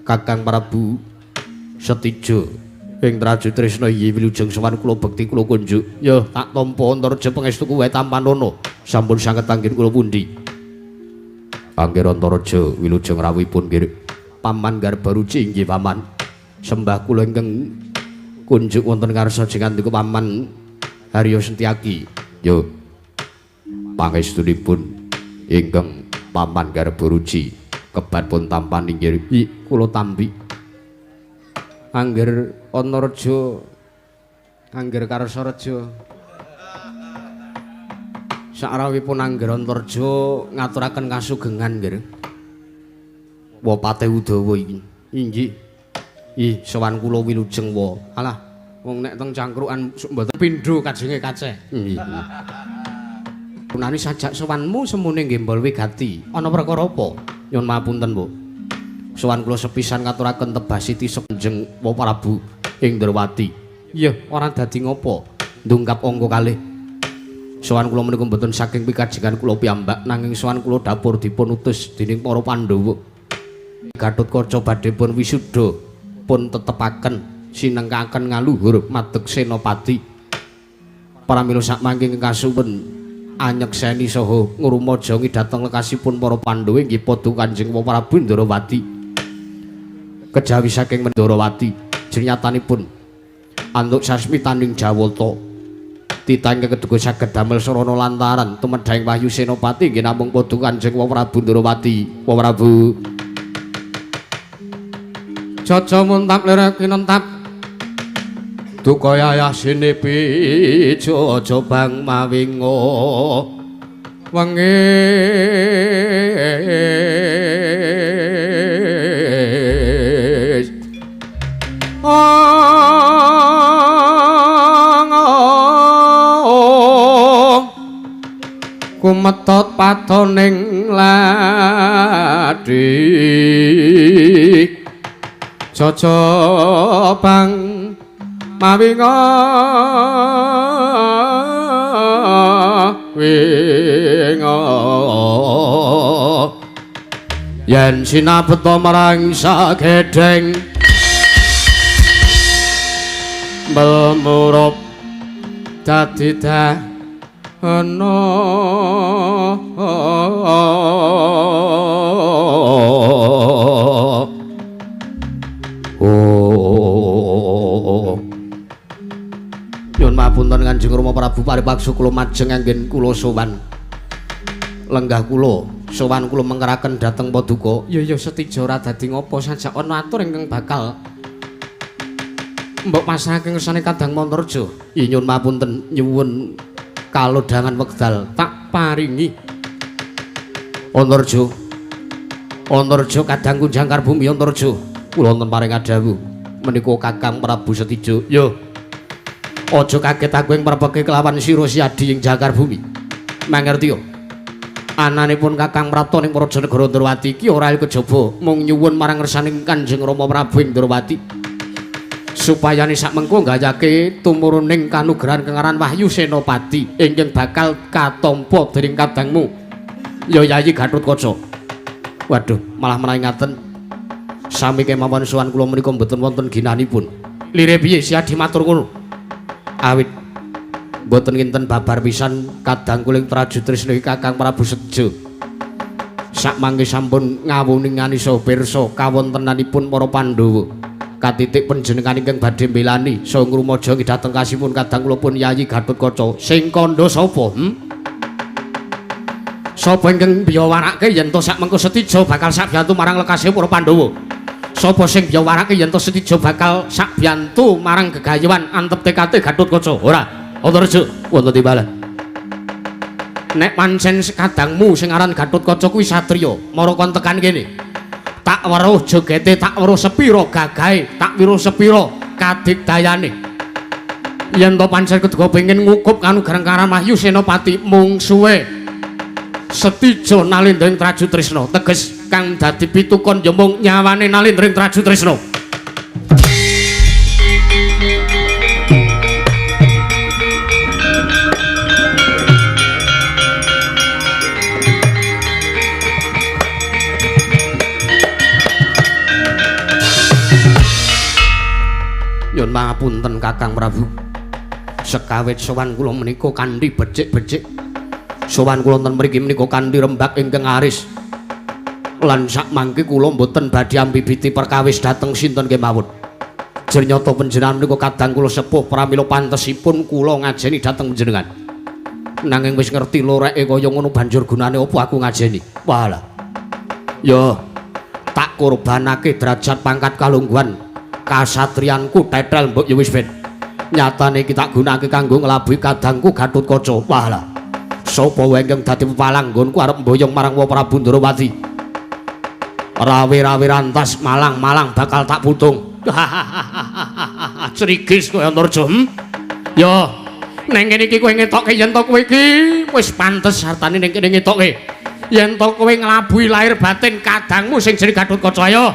Kakang Prabu Setijo ing Traju Tresna iyi wilujeng sowan kula bekti kula kunjuk. Ya tak tampa Antareja pangestuku wae tampanana. Sampun sanget anggen kula pundi. Angger Antareja wilujeng rawuhipun nggih Paman Garbaruci inggih Paman. Sembah kula ingkang kunjuk wonten ngarsa jengandika Paman Haryo Sentiaki. Yo pangestunipun ingkang Paman Garbaruci kebat pun tampani nggih kula tampi. Angger Antareja angger Karsareja sakrawipun angger Antareja ngaturaken kasugengan nggih. Wapate Udawa iki. Inggih. Ih, sowan kula wilujeng wa. Alah, wong nek teng cangkrukan mboten pindho kajenge kaceh. Nggih. Punani sajak sowanmu semune nggembol wigati. Ana perkara apa? Nyuwun mapunten, Bu. Sowan kula sepisan ngaturaken tebasiti Kanjeng Wa Prabu ing Ndrawati. Iya, ora dadi ngopo. Ndungkap angka kalih. Sowan kula menika mboten saking pikajengan kula piyambak nanging sowan kula dapur dipun utus dening para Pandhawa. Gatotkaca badhe pun wisuda pun tetepaken sinengkaken ngaluhur madeg senopati. Pramila sakmangke kasuwun anyekseni saha ngrumajangi dhateng lekasipun para Pandhawa inggih padha Kanjeng Prabu Ndrawati. Kejawi saking Ndrawati jernyatanipun antuk sasmitaning Jawata. Titah ingkang keduga saged damel sarana lantaran tumedhahing wahyu senopati inggih namung padha Kanjeng Prabu Ndrawati. Wa Prabu Jaja muntap lirek kinentap duka yayah sine pijo aja bang mawingo Wengis kumetot patoning ladi jajabang mawinga winga yen sinabeta marang sagedheng melmurup dadi dahana. Oh, nyuwun mapunten Kanjeng Rama Prabu paripaksa kula majeng anggen kula sowan lenggah kula sowan kula mengkeraken dhateng paduka. Ya ya Setija ora dadi ngopo sajak ana atur ingkang bakal mbok pasrahake ngersane Kadang Mantarja. Nyuwun mapunten nyuwun kalodhangan wekdal tak paringi. Antarja Antarja kadang kunjangkar bumi Antarja kula wonten paring adhawuh menika Kakang Prabu Setija. Yo aja kaget aku ing prepeke kelawan sira Siadi ing jangkar bumi. Mangerti yo. Ananipun Kakang Prapta ning Praja Negara Ndrawati iki ora kejaba mung nyuwun marang ngersaning Kanjeng Rama Prabu ing Ndrawati supayane sak mengko nggayake tumuruning kanugrahan kengaran Wahyu Senopati ingkang bakal katampa dening kadangmu ya Yayi Gathotkaca. Waduh, malah menawi ngaten sami kemawon sowan kula menika mboten wonten ginanipun. Lire piye Siadi matur ngono? Awit mboten kinten babar pisan kadang kuling Traju Trisna Kakang Prabu Setija. Sak mangke sampun ngawuningani saha pirsa kawontenanipun para Pandhawa. Katitik panjenengan ingkang badhe mbelani saha ngrumaja dhateng kasipun kadang kula pun Yayi Gathotkaca. Sing kandha sapa? Sapa ingkang biyawarake yen to sak mengko Setija bakal sakbiyantu marang lekase para Pandhawa? Sapa sing biyawarake yen to Setija bakal sakbiyantu marang gegayuhan antep tekate Gathotkaca? Ora. Antarja wonten timbalan. Nek pancen kadangmu sing aran Gathotkaca kuwi satriya, mara kon tekan kene. Tak weruh jogete, tak weruh sepira gagahe, tak weruh sepira kadigdayane. Yen to pancen keduga pengin ngukup kanugrahan karan Wahyu Senopati mungsuhe Setija Nalendra ing Traju Trisna, teges kang dadi pitukon ya mung nyawane Nalendra ing Traju Trisna. Nyuwun pangapunten Kakang Prabu. Sekawit sowan kula menika kanthi becik-becik. Sowan kula wonten mriki menika kanthi rembag ingkang aris. Lan sak mangke kula mboten badhe ambibiti perkawis dhateng sinten kemawon. Jernyata panjenengan menika kadang kula sepuh pramila pantesipun kula ngajeni dhateng panjenengan. Nanging wis ngerti loreke kaya ngono banjur gunane apa aku ngajeni? Walah. Yo tak korbanake derajat pangkat kalungguhan kasatriyanku tetel mbok ya wis ben. Nyatane iki tak gunakake kanggo nglabuhi kadangku Gathotkaca. Walah. Sapa wae ingkang dadi pepalang nggonku arep mboyong marang Wa Prabu Ndrawati. Rawe-rawe rantas malang-malang bakal tak putung. Crigis kowe Antarja. Yo, ning kene iki kowe ngetokke yen to kowe iki wis pantes hartane ning kene ngetokke. Yen to kowe nglabuhi lahir batin kadangmu sing jenenge Gathotkaca. Ayo.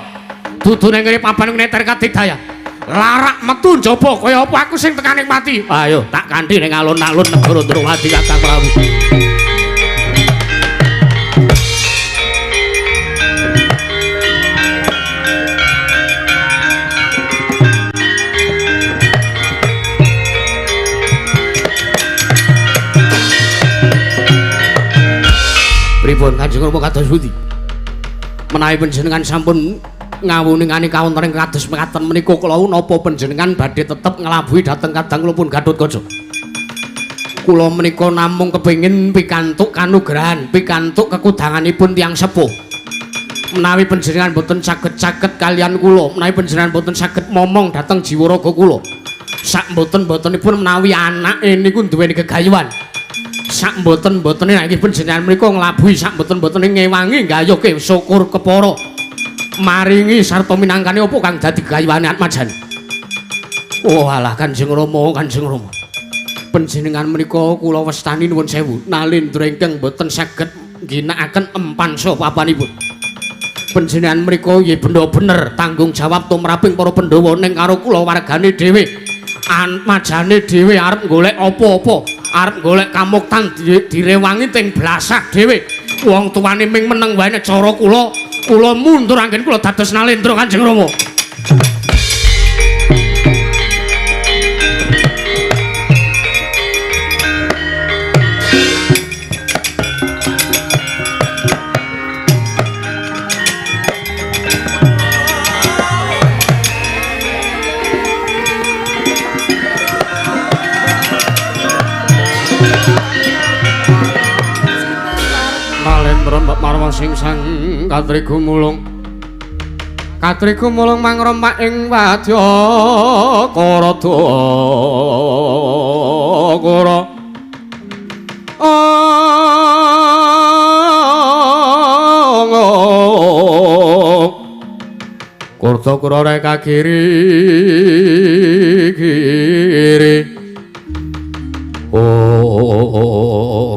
Dudu ning kene papan neter kadigdayan. Larak metu njaba kaya apa aku sing tekaning mati. Ayo tak kanthi ning alun-alun negara Ndrawati Kakang Prabu. Pripun Kanjeng Rama kados pundi? Menawi panjenengan sampun ngawuningani kawontenan kados mekaten menika kula napa panjenengan badhe tetep nglabuhi dhateng kadang kula pun Gathotkaca. Kula menika namung kepengin pikantuk kanugrahan, pikantuk kekudanganipun tiyang sepuh. Menawi panjenengan boten saged-saged kaliyan kula, menawi panjenengan boten saged momong dhateng jiwa raga kula. Sak mboten-mbotenipun menawi anake niku duweni gegayuhan. Sak mboten-mbotene nek iki panjenengan mriku nglabuhi sak mboten-mbotene ngewangi nggayuhke syukur kepara. Maringi sarta minangkani apa kang dadi gayuhane Atmajan. Oh alah Kanjeng Rama, Kanjeng Rama. Panjenengan menika kula wastani nuwun sewu nalendra ingkang mboten saged ngginakaken empan saha papanipun. Panjenengan mriku nggih benda bener tanggung jawab tumraping para Pandhawa ning karo kula wargane dhewe. Atmajane dhewe arep golek apa-apa, arep golek kamuktan direwangi teng blasah dhewe. Wong tuane ming meneng wae nek cara kula, kula mundur anggen kula dados nalendra Kanjeng Rama. Marwa sing sang katriku mulung. Katriku mulung mangrompak ing wadya karada kara. Kurta kura reka kiri kiri. Oh.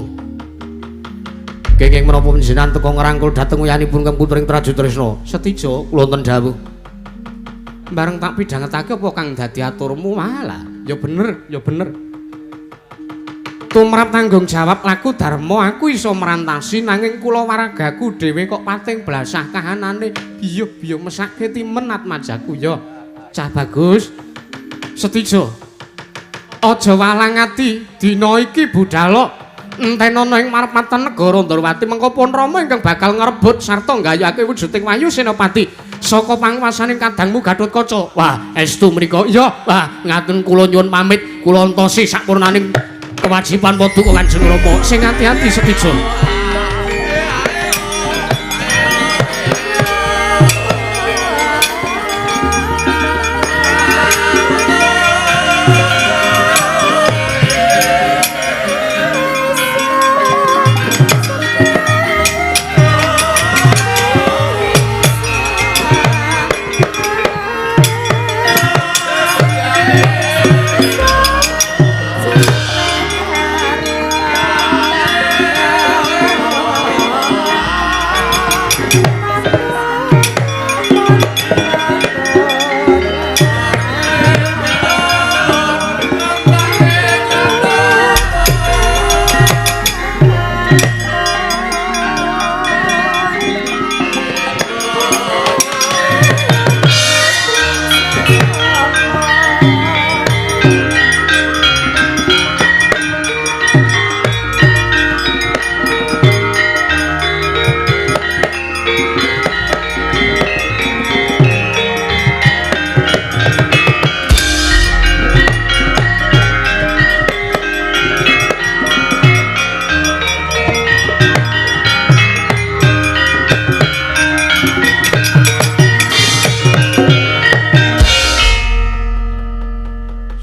Kenging menapa panjenengan teka ngrangkul dhateng uyanipun Kang Putring Trajutrisna? Setija kula wonten dawuh. Bareng tak pidhangetake apa kang dadi aturmu malah. Ya bener, ya bener. Tumrap tanggung jawab laku dharma aku iso merantasi nanging kula waragaku dhewe kok pating blasah kahanane. Biyuh biyuh mesake timen atmajaku ya. Cah bagus. Setija. Aja walang ati dina iki budhalo. Entenono ing marep-matan negara Ndorowati mengko pun Rama ingkang bakal ngrebut sarta nggayuhake wujuding Wahyu Senopati saka panguwasaning kadangmu Gatotkaca. Wah, estu mriku. Iya, wah, ngaten kula nyuwun pamit, kula entosi sakpurnaning kewajiban paduka Kanjeng Rama. Sing ati-ati Setija.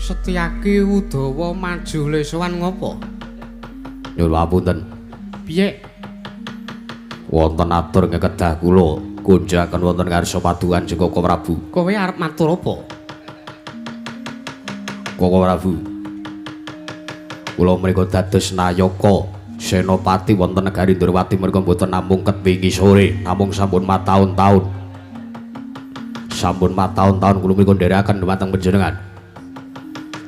Setyaki Udawa maju lesowan ngopo? Nyuwun papunten. Piye? Wonten atur ngekedah kula kunjaken wonten ngarsa padukan Koko Prabu. Kowe arep matur apa? Koko Prabu. Kula mriku dados nayaka senopati wonten negari Ndorowati mriku mboten namung ket wingi sore, namung sampun mataun-taun. Sampun mataun-taun kula mriku nderekaken dhumateng panjenengan.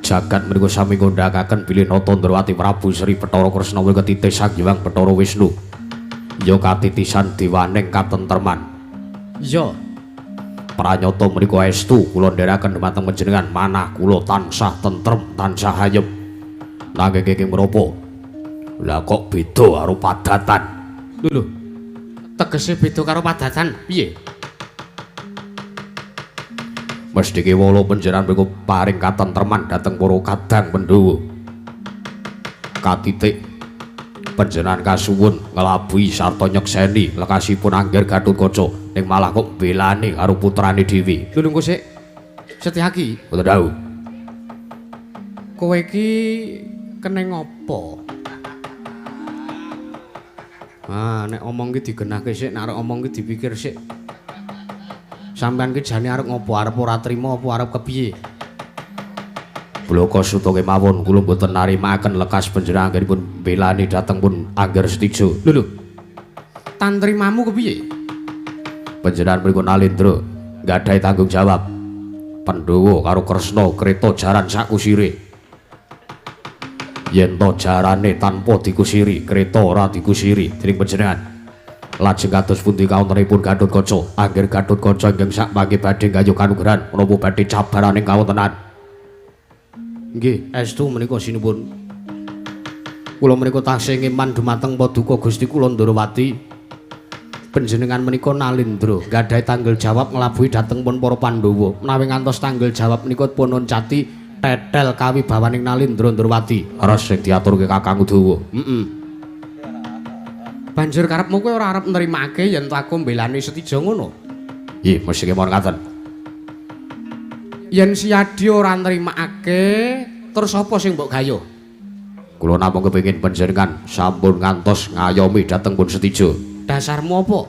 Jagat mriku sami ngundhakaken bilih Nata Ndorowati Prabu Sri Bathara Kresna mriku titih Sang Hyang Bathara Wisnu. Ya katitisan dewaning katentreman. Ya. Pranyata mriku estu kula nderekaken dhumateng panjenengan manah kula tansah tentrem, tansah ayem. Nanging kenging menapa? Lah kok beda karo padatan? Lho lho. Tegese beda karo padatan piye? Mesthi kewala panjenengan mriku paring katentreman dhateng para kadang Pandhawa. Katitik panjenengan kasuwun nglabuhi sarta nyekseni lekasipun Angger Gatotkaca ning malah kok belani karo putrane dhewe. Lho engko sik. Setyaki, mboten dawuh. Kowe iki keneng apa? Ah, nek omong ki digenahke sik, nek arep omong ki dipikir sik. Sampeyan ki jane arep ngopo? Arep ora trima apa arep kepiye? Bloko suta kemawon kula mboten narimaaken lekas panjenengan anggenipun mbelani dhateng pun Angger Setija. Lho lho. Tantrimamu kepiye? Panjenengan mriku Nalendra nggadahi tanggung jawab. Pandhawa karo Kresna kreta jaran sakusire. Yen to jarane tanpa dikusiri, kreta ora dikusiri dening panjenengan. Lajeng kados pundi kawontenipun Gatotkaca? Angger Gatotkaca ingkang sakmangke badhe nggayuh kanugrahan menapa badhe cabaraning kawontenan? Nggih, estu menika sinuwun. Kula menika taksih ngeman dumateng paduka Gusti kula Ndrawati. Panjenengan menika Nalendra nggadahi tanggung jawab nglabuhi dhateng pun para Pandhawa. Menawi ngantos tanggung jawab menika pun oncati tetel kawibawaning Nalendra Ndrawati. Leres sing diaturke Kakang Udawa. Heeh. Banjur karepmu kowe ora arep nrimake yen to aku mbelani Setija ngono? Nggih, mesti kemawon ngaten. Yen Siyadi ora nrimakake, terus apa sing mbok gayuh? Kula namung kepengin panjenengan sampun ngantos ngayomi dhateng pun Setija. Dasarmu apa?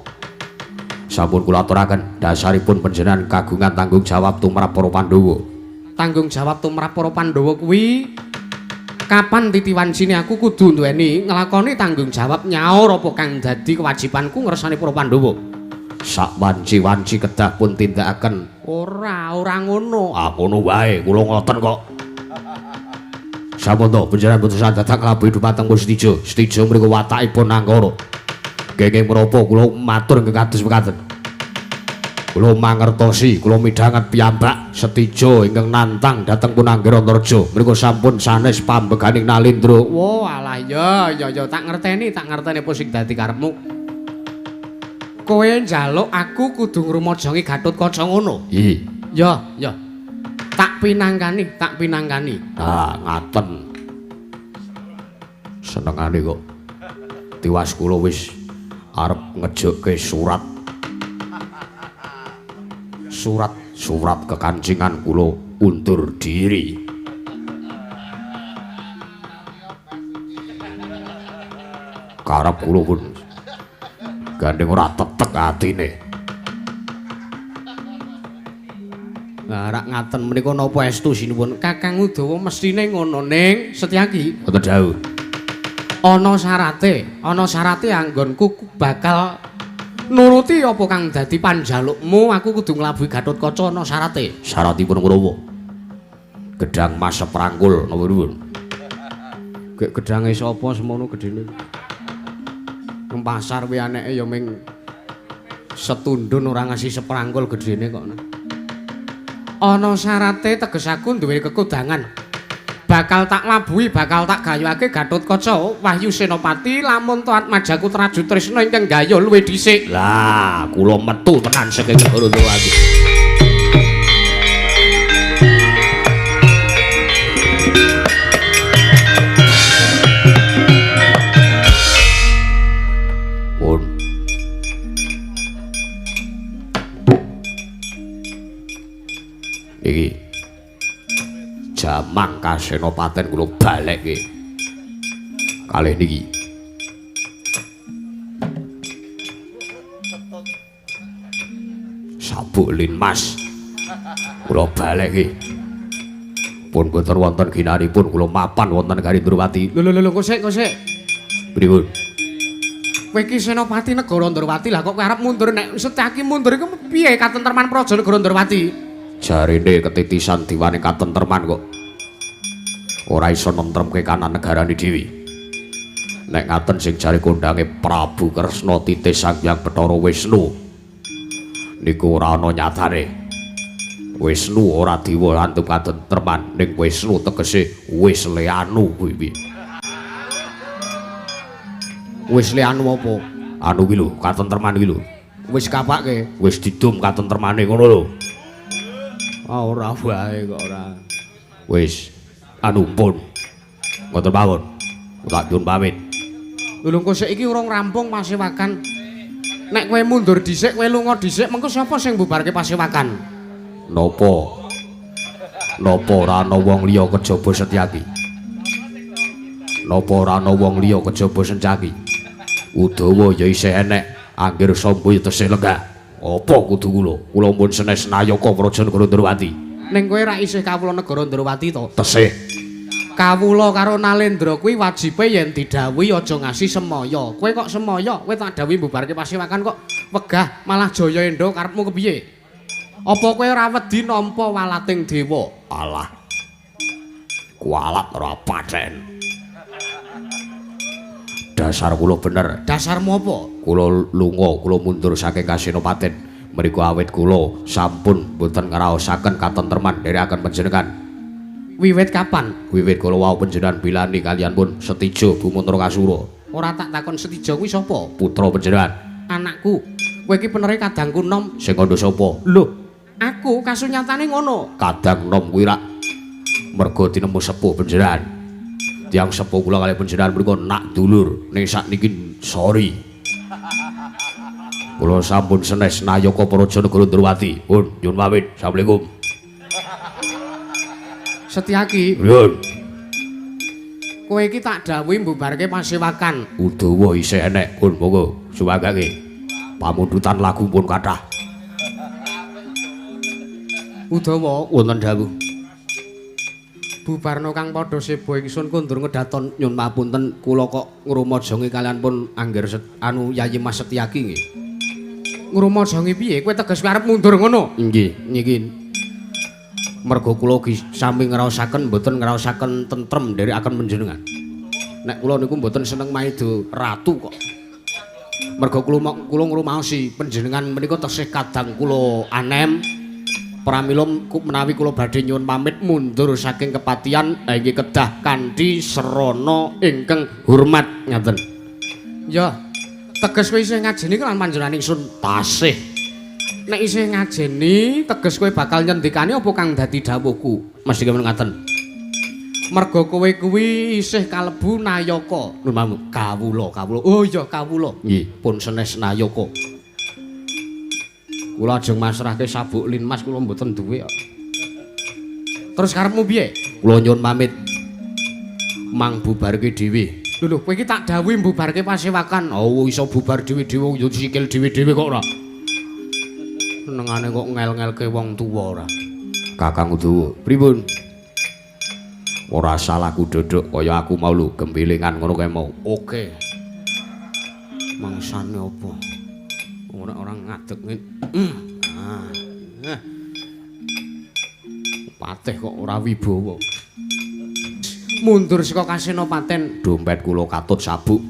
Sampun kula aturaken, dasaripun panjenengan kagungan tanggung jawab tumrap para Pandhawa. Tanggung jawab tumrap para Pandhawa kuwi kapan titiwancine aku kudu duweni nglakoni tanggung jawab nyaur apa kang dadi kewajibanku ngersani para Pandhawa. Sak wanci-wanci kedah pun tindakaken. Ora, ora ngono. Ah, ngono wae, kula ngoten kok. Sampun to panjenengan putusan dadak nglabuhi dumateng Setija. Setija mriku watakipun angkara. Kenging menapa kula matur ingkang kados mekaten. Kula mangertosi, kula midhanget piyambak Setija ingkang nantang dhateng pun Angger Antareja. Mriku sampun sanes pambeganing Nalendra. Wah, alah ya, ya ya tak ngerteni apa sing dadi karepmu. Kowe njaluk aku kudu ngrumajangi Gatotkaca ngono. Nggih. Ya, ya. Tak pinangkani, tak pinangkani. Ah, ngaten. Senengane kok. Tiwas kula wis arep ngejokke surat. Surat kekancingan kula undur diri. Karep kula pun gandeng ora tetek atine. Lah rak ngaten menika napa estu sinuwun? Kakang Udawa mestine ngono ning Setyaki. Mboten dawuh. Ana syarate anggonku bakal nuruti apa kang dadi panjalukmu, aku kudu nglabuhi Gatotkaca ana syarate. Syaratipun menapa? Gedhang mas seprangkul napa pripun? Gek gedhange sapa semono gedhene? Nang pasar kuwi aneke ya ming setundun ora ngasih seprangkul gedhene kok. Ana syarate teges aku duwe kekudangan. Bakal tak labuhi, bakal tak gayuhake Gatotkaca Wahyu Senopati lamun to Atmajaku Traju Trisna ingkang gayuh luwih dhisik. Lah, kula metu tenan saking negara Ndrawati. Pun. Iki jamang kasenopaten kula balekke kalih niki. Sabuk linmas kula balekke. Pun boten wonten ginanipun kula mapan wonten negari Ndrawati. Lho lho lho kosek kosek. Pripun? Kowe iki senopati negara Ndrawati, lah kok kowe arep mundur? Nek Setyaki mundur iku piye katentreman praja negara Ndrawati? Jarene ketitisan diwane katentreman kok ora iso nentremke kanan negarane dhewe. Nek ngaten sing jare kondange Prabu Kresna titih Sang Hyang Bathara Wisnu niku ora ana nyatane. Wisnu ora dewa antum katentreman, ning Wisnu tegese wis leanu kuwi piye? Wis leanu apa? Anu kuwi lho, katentreman kuwi lho. Wis kapake, wis didum katentremane ngono lho. Ah, ora wae kok ora. Wis anu pun. Ngoten mawon. Tak nyuwun pamit. Lho engko sik iki urung rampung pasewakan. Nek kowe mundur dhisik, kowe lunga dhisik, mengko sapa sing mbubarke pasewakan? Napa? Napa ora ana wong liya kejaba Setyaki? Napa ora ana wong liya kejaba Sencaki? Udawa ya isih enek, Anggir Samba ya tesih lenggah. Apa kudu kula? Kula pun senes nayaka Praja Negara Ndrawati. Ning kowe ra isih kawula negara Ndrawati to? Tesih. Kawula karo Nalendra kuwi wajibe yen didhawuhi aja ngasi semaya. Kowe kok semaya? Kowe tak dhawuhi mbubarke pasewakan kok wegah malah jaya endo karepmu kepiye? Apa kowe ora wedi nampa walating dewa? Alah. Kualat ora paten. Dasar kula bener. Dasarmu apa? Kula lunga, kula mundur saking Kasenopaten. Mriku awit kula sampun mboten ngraosaken katentreman dherekaken panjenengan. Wiwit kapan? Wiwit kula wau panjenengan bilani kalian pun Setijo Bumantra Kasura. Ora tak takon Setijo kuwi sapa? Putra panjenengan. Anakku. Kowe iki penere kadangku nom. Sing kandha sapa? Lho, aku kasunyatane ngono. Kadang nom kuwi rak merga tinemu sepuh panjenengan. Tiyang sepuh kula kalih panjenengan mriku nak dulur. Ning sakniki sorry. Kula sampun senes nayaka Praja Negara Ndrawati. Pun nyuwun pamit. Assalamualaikum. Setyaki. Nyuwun. Kowe iki tak dawuhi mbubarke pasewakan. Udawa isih enek. Pun monggo suwagake. Pamundutan lagu pun kathah. Udawa wonten dawuh. Bubarno kang padha seba ingsun kondur ngedaton. Nyun papunten kula kok ngrumajangi kalian pun Angger anu Yayi Mas Setyaki nggih. Ngrumajangi piye? Kowe teges arep mundur ngono? Nggih, niki merga kula sami ngraosaken mboten ngraosaken tentrem nderekaken panjenengan. Nek kula niku mboten seneng maida ratu kok. Merga kula ngrumaosi panjenengan menika tesih kadang kula anem. Pramila menawi kula badhe nyuwun pamit mundur saking kepatihan inggih kedah kanthi srana ingkang hormat ngaten. Ya, teges kowe isih ngajeni lan panjenengan ingsun tasih. Nek isih ngajeni teges kowe bakal nyendikani apa kang dadi dawuhku? Mesti kemeng ngaten. Merga kowe kuwi isih kalebu nayaka. Lho, kawula, kawula. Oh iya, kawula. Nggih, pun senes nayaka. Kula ajeng masrahke sabuk linmas kula mboten duwe kok. Terus karepmu piye? Kula nyuwun pamit. Mang bubarke dhewe. Lho lho, kowe iki tak dawuhi mbubarke pasewakan. Oh, iso bubar dhewe-dhewe yo sikil dhewe-dhewe kok ora. Senengane kok ngel-ngelke wong tuwa ora. Kakang Udawa, pripun? Ora salah ku dodok kaya aku mau lho gembelengan ngono kae mau. Oke. Mangsane apa? Ora orang ngadeg ngene. Patih kok ora wibawa. Mundur saka Kasenopaten, dompet kula katut sabuk.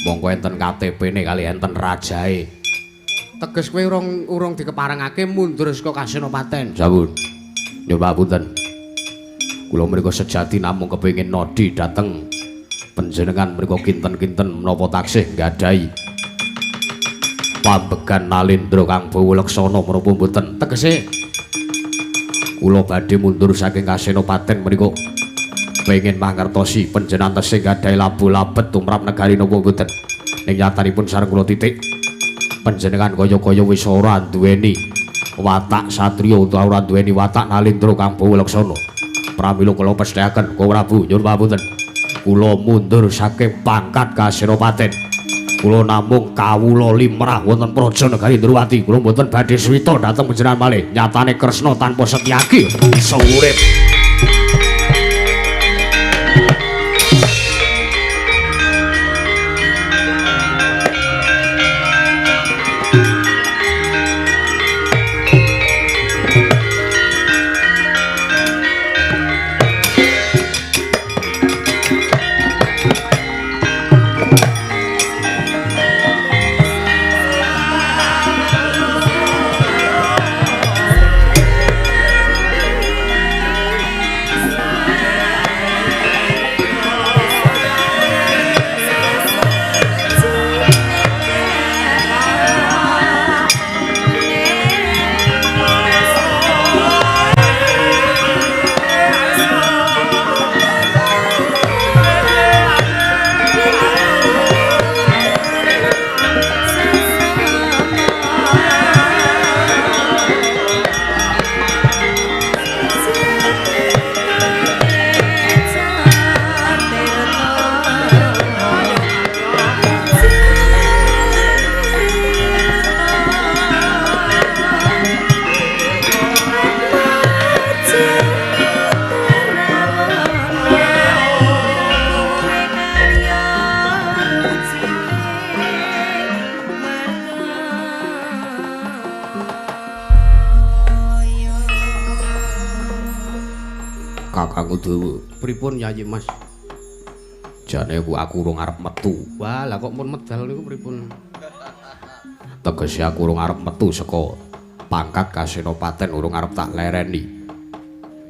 Monggo enten KTP-ne kali enten rajae. Teges kowe urung dikeparengake mundur saka Kasenopaten. Sampun. Nyuwun papunten. Kula mriku sejati namung kepengin nodi dhateng panjenengan mriku kinten-kinten menapa taksih nggadahi pambegan Nalendra kang bawa leksana menapa mboten. Tegese kula badhe mundur saking Kasenopaten mriku pengin mangertosi panjenengan tesih nggadahi labu labet tumrap negari napa mboten. Ning nyatanipun sareng kula titik panjenengan kaya-kaya wis ora duweni watak satriya utawa ora duweni watak Nalendra kang bawa leksana. Pramila kula pesthekaken Koko Prabu nyuwun papunten. Kula mundur saking pangkat Kasenopaten. Kula namung kawula limrah wonten Praja Negari Ndrawati. Kula mboten badhe suwita dhateng panjenengan malih. Nyatane Kresna tanpa Setyaki iso urip. Kakang Udawa. Pripun Yayi Mas? Jane aku urung arep metu. Wah, lah kok pun medal niku pripun? Tegese aku urung arep metu saka pangkat kasenopaten, urung arep tak lereni.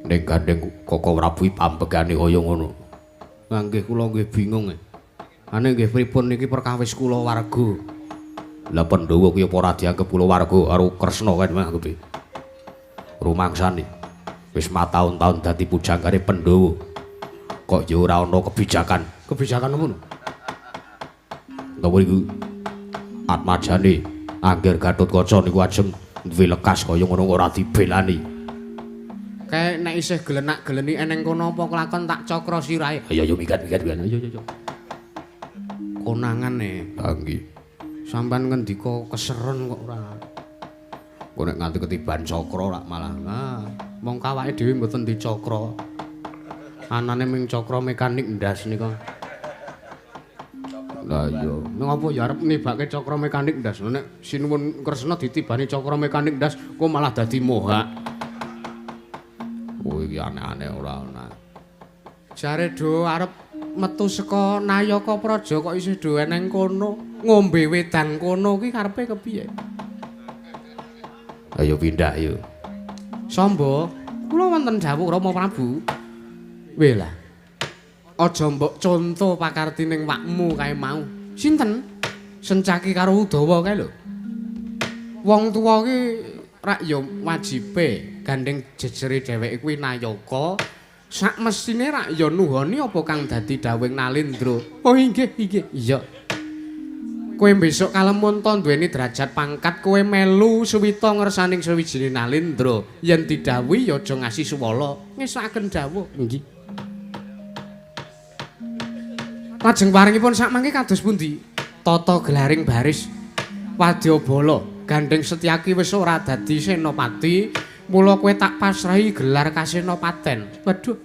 Ning gandeng Koko Prabu pambegane kaya ngono. Lah nggih kula nggih bingung. Ane nggih pripun niki perkawis kula warga. Lah Pandhawa kuwi apa ora dianggep kula warga karo Kresna kan manggepe. Rumangsane wis mataun-taun dadi pujanggane Pandhawa. Kok ya ora ana kebijakan. Kebijakan apa? Napa niku? Atmajane Angger Gatotkaca niku ajeng duwe lekas kaya ngono ora dibelani. Kae nek isih gelenak-geleni eneng kono apa kelakon tak cakra sirahe. Ayo ayo minggat minggat minggat. Ayo ayo. Konangan e. Ha nggih. Sampeyan ngendika keseren kok ora. Kok nek nganti ketiban cakra rak malah. Ah, mong kawake dhewe mboten dicakra. Anane ming cakra mekanik ndas nika. Lah iya, ning apa ya arep nibake cakra mekanik ndas. Nek sinuwun Kresna ditibani cakra mekanik ndas, kok malah dadi mohak. Oh iki aneh-aneh ora ana. Jare do arep metu saka Nayaka Praja kok isih do eneng kono, ngombe wedang kono ki karepe kepiye? Ayo pindah yo. Samba, kula wonten dawuh Rama Prabu. Weh lah. Aja mbok conto pakarti ning wakmu kae mau. Sinten? Sencaki karo Udawa kae lho. Wong tuwa ki rak ya wajibe gandeng jejere dheweke kuwi Nayaka. Sak mestine rak ya nuhoni apa kang dadi dawuhing Nalendra. Oh inggih, inggih. Iya. Kowe besok kalemunta duweni derajat pangkat, kowe melu suwita ngersaning suwijine Nalendra. Yen didhawuhi ya aja ngasi suwala. Ngesakaken dawuh. Nggih. Lajeng paringipun sak mangke kados pundi? Tata gelaring baris wadyabala gandeng Setyaki wis ora dadi senopati, mula kowe tak pasrahi gelar kasenopaten. Waduh.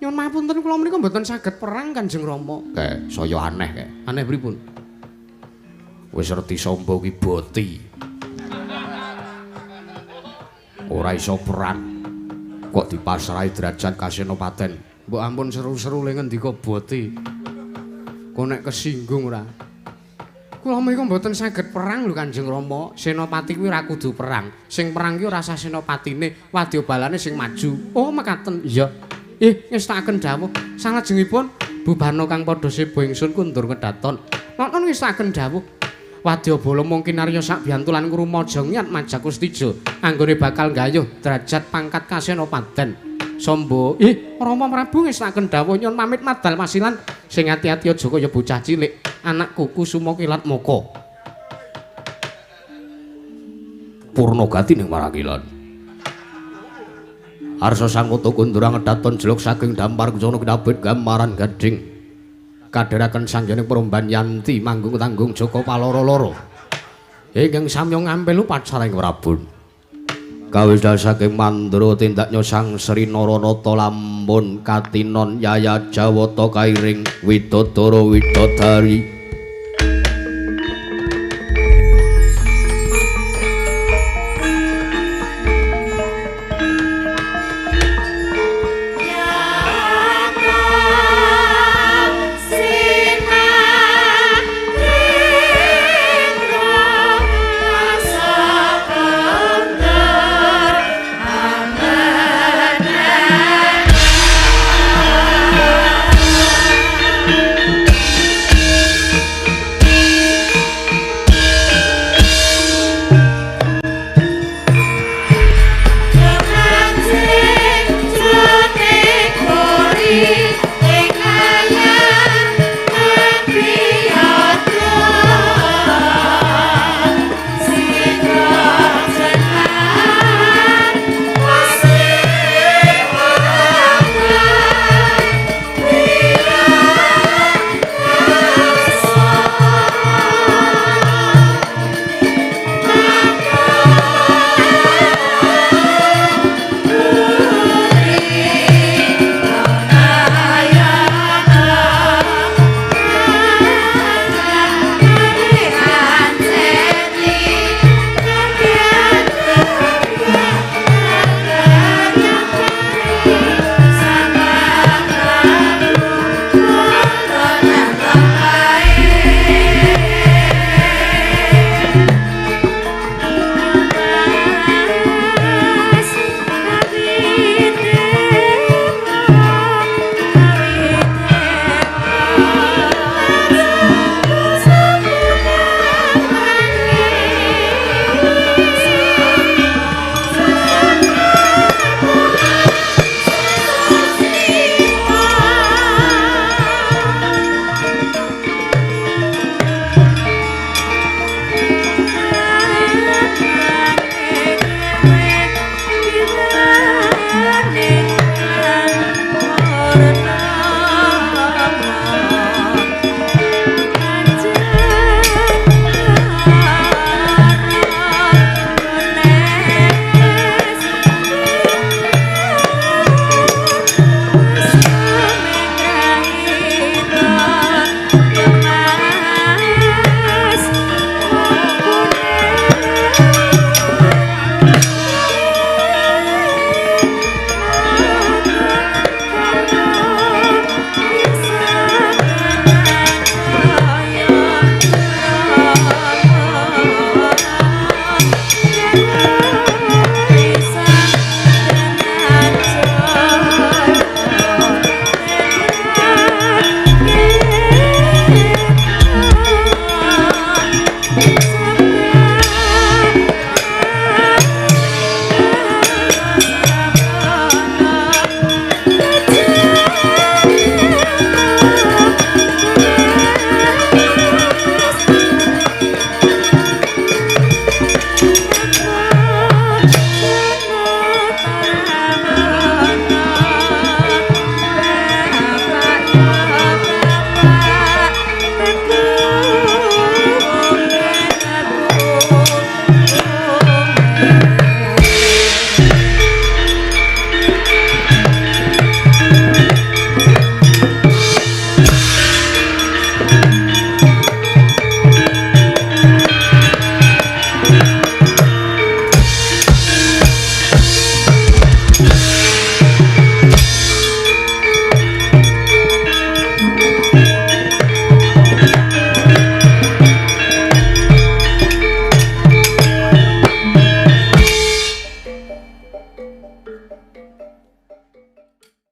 Nyuwun mapunten kula menika mboten saged perang Kanjeng Rama. Kae saya aneh kae. Aneh pripun? Wis reti Samba ki boti. Ora iso perang. Kok dipasrahi derajat kasenopaten? Mbok ampun seru-seru le ngendika boti. Kok nek kesinggung ora. Kula menika mboten saged perang lho Kanjeng Rama. Senopati kuwi ora kudu perang. Sing perang ki ora sah senopatine, wadyabalane sing maju. Oh mekaten. Iya. Ngestakaken dawuh. Salajengipun bubana kang padha seba ingsun kundur kedaton. Wonten ngestakaken dawuh. Wadyabala mung kinarya sak biyantu lan ngrumaja ngiat Majakustija anggone bakal nggayuh derajat pangkat kasenopaten. Samba, Rama Prabu ngestakaken dawuh nyuwun pamit madal masilan sing ati-ati aja kaya bocah cilik, anakku Kusuma Kilat Maka. Purna gati ning Marakilan. Arsa sangkota kundura ngedaton jeluk saking dampar kencana kinabet gambaran gading. Kadheraken sanghyang Peromban Yanti manggung tanggung Jaka Paloro-loro. Ingkang samya ngampil upacara ing Prabon. Kawis saking mandra tindaknya Sang Sri Naranata lamun katinon Yaya Jawata kairing widodara widodari.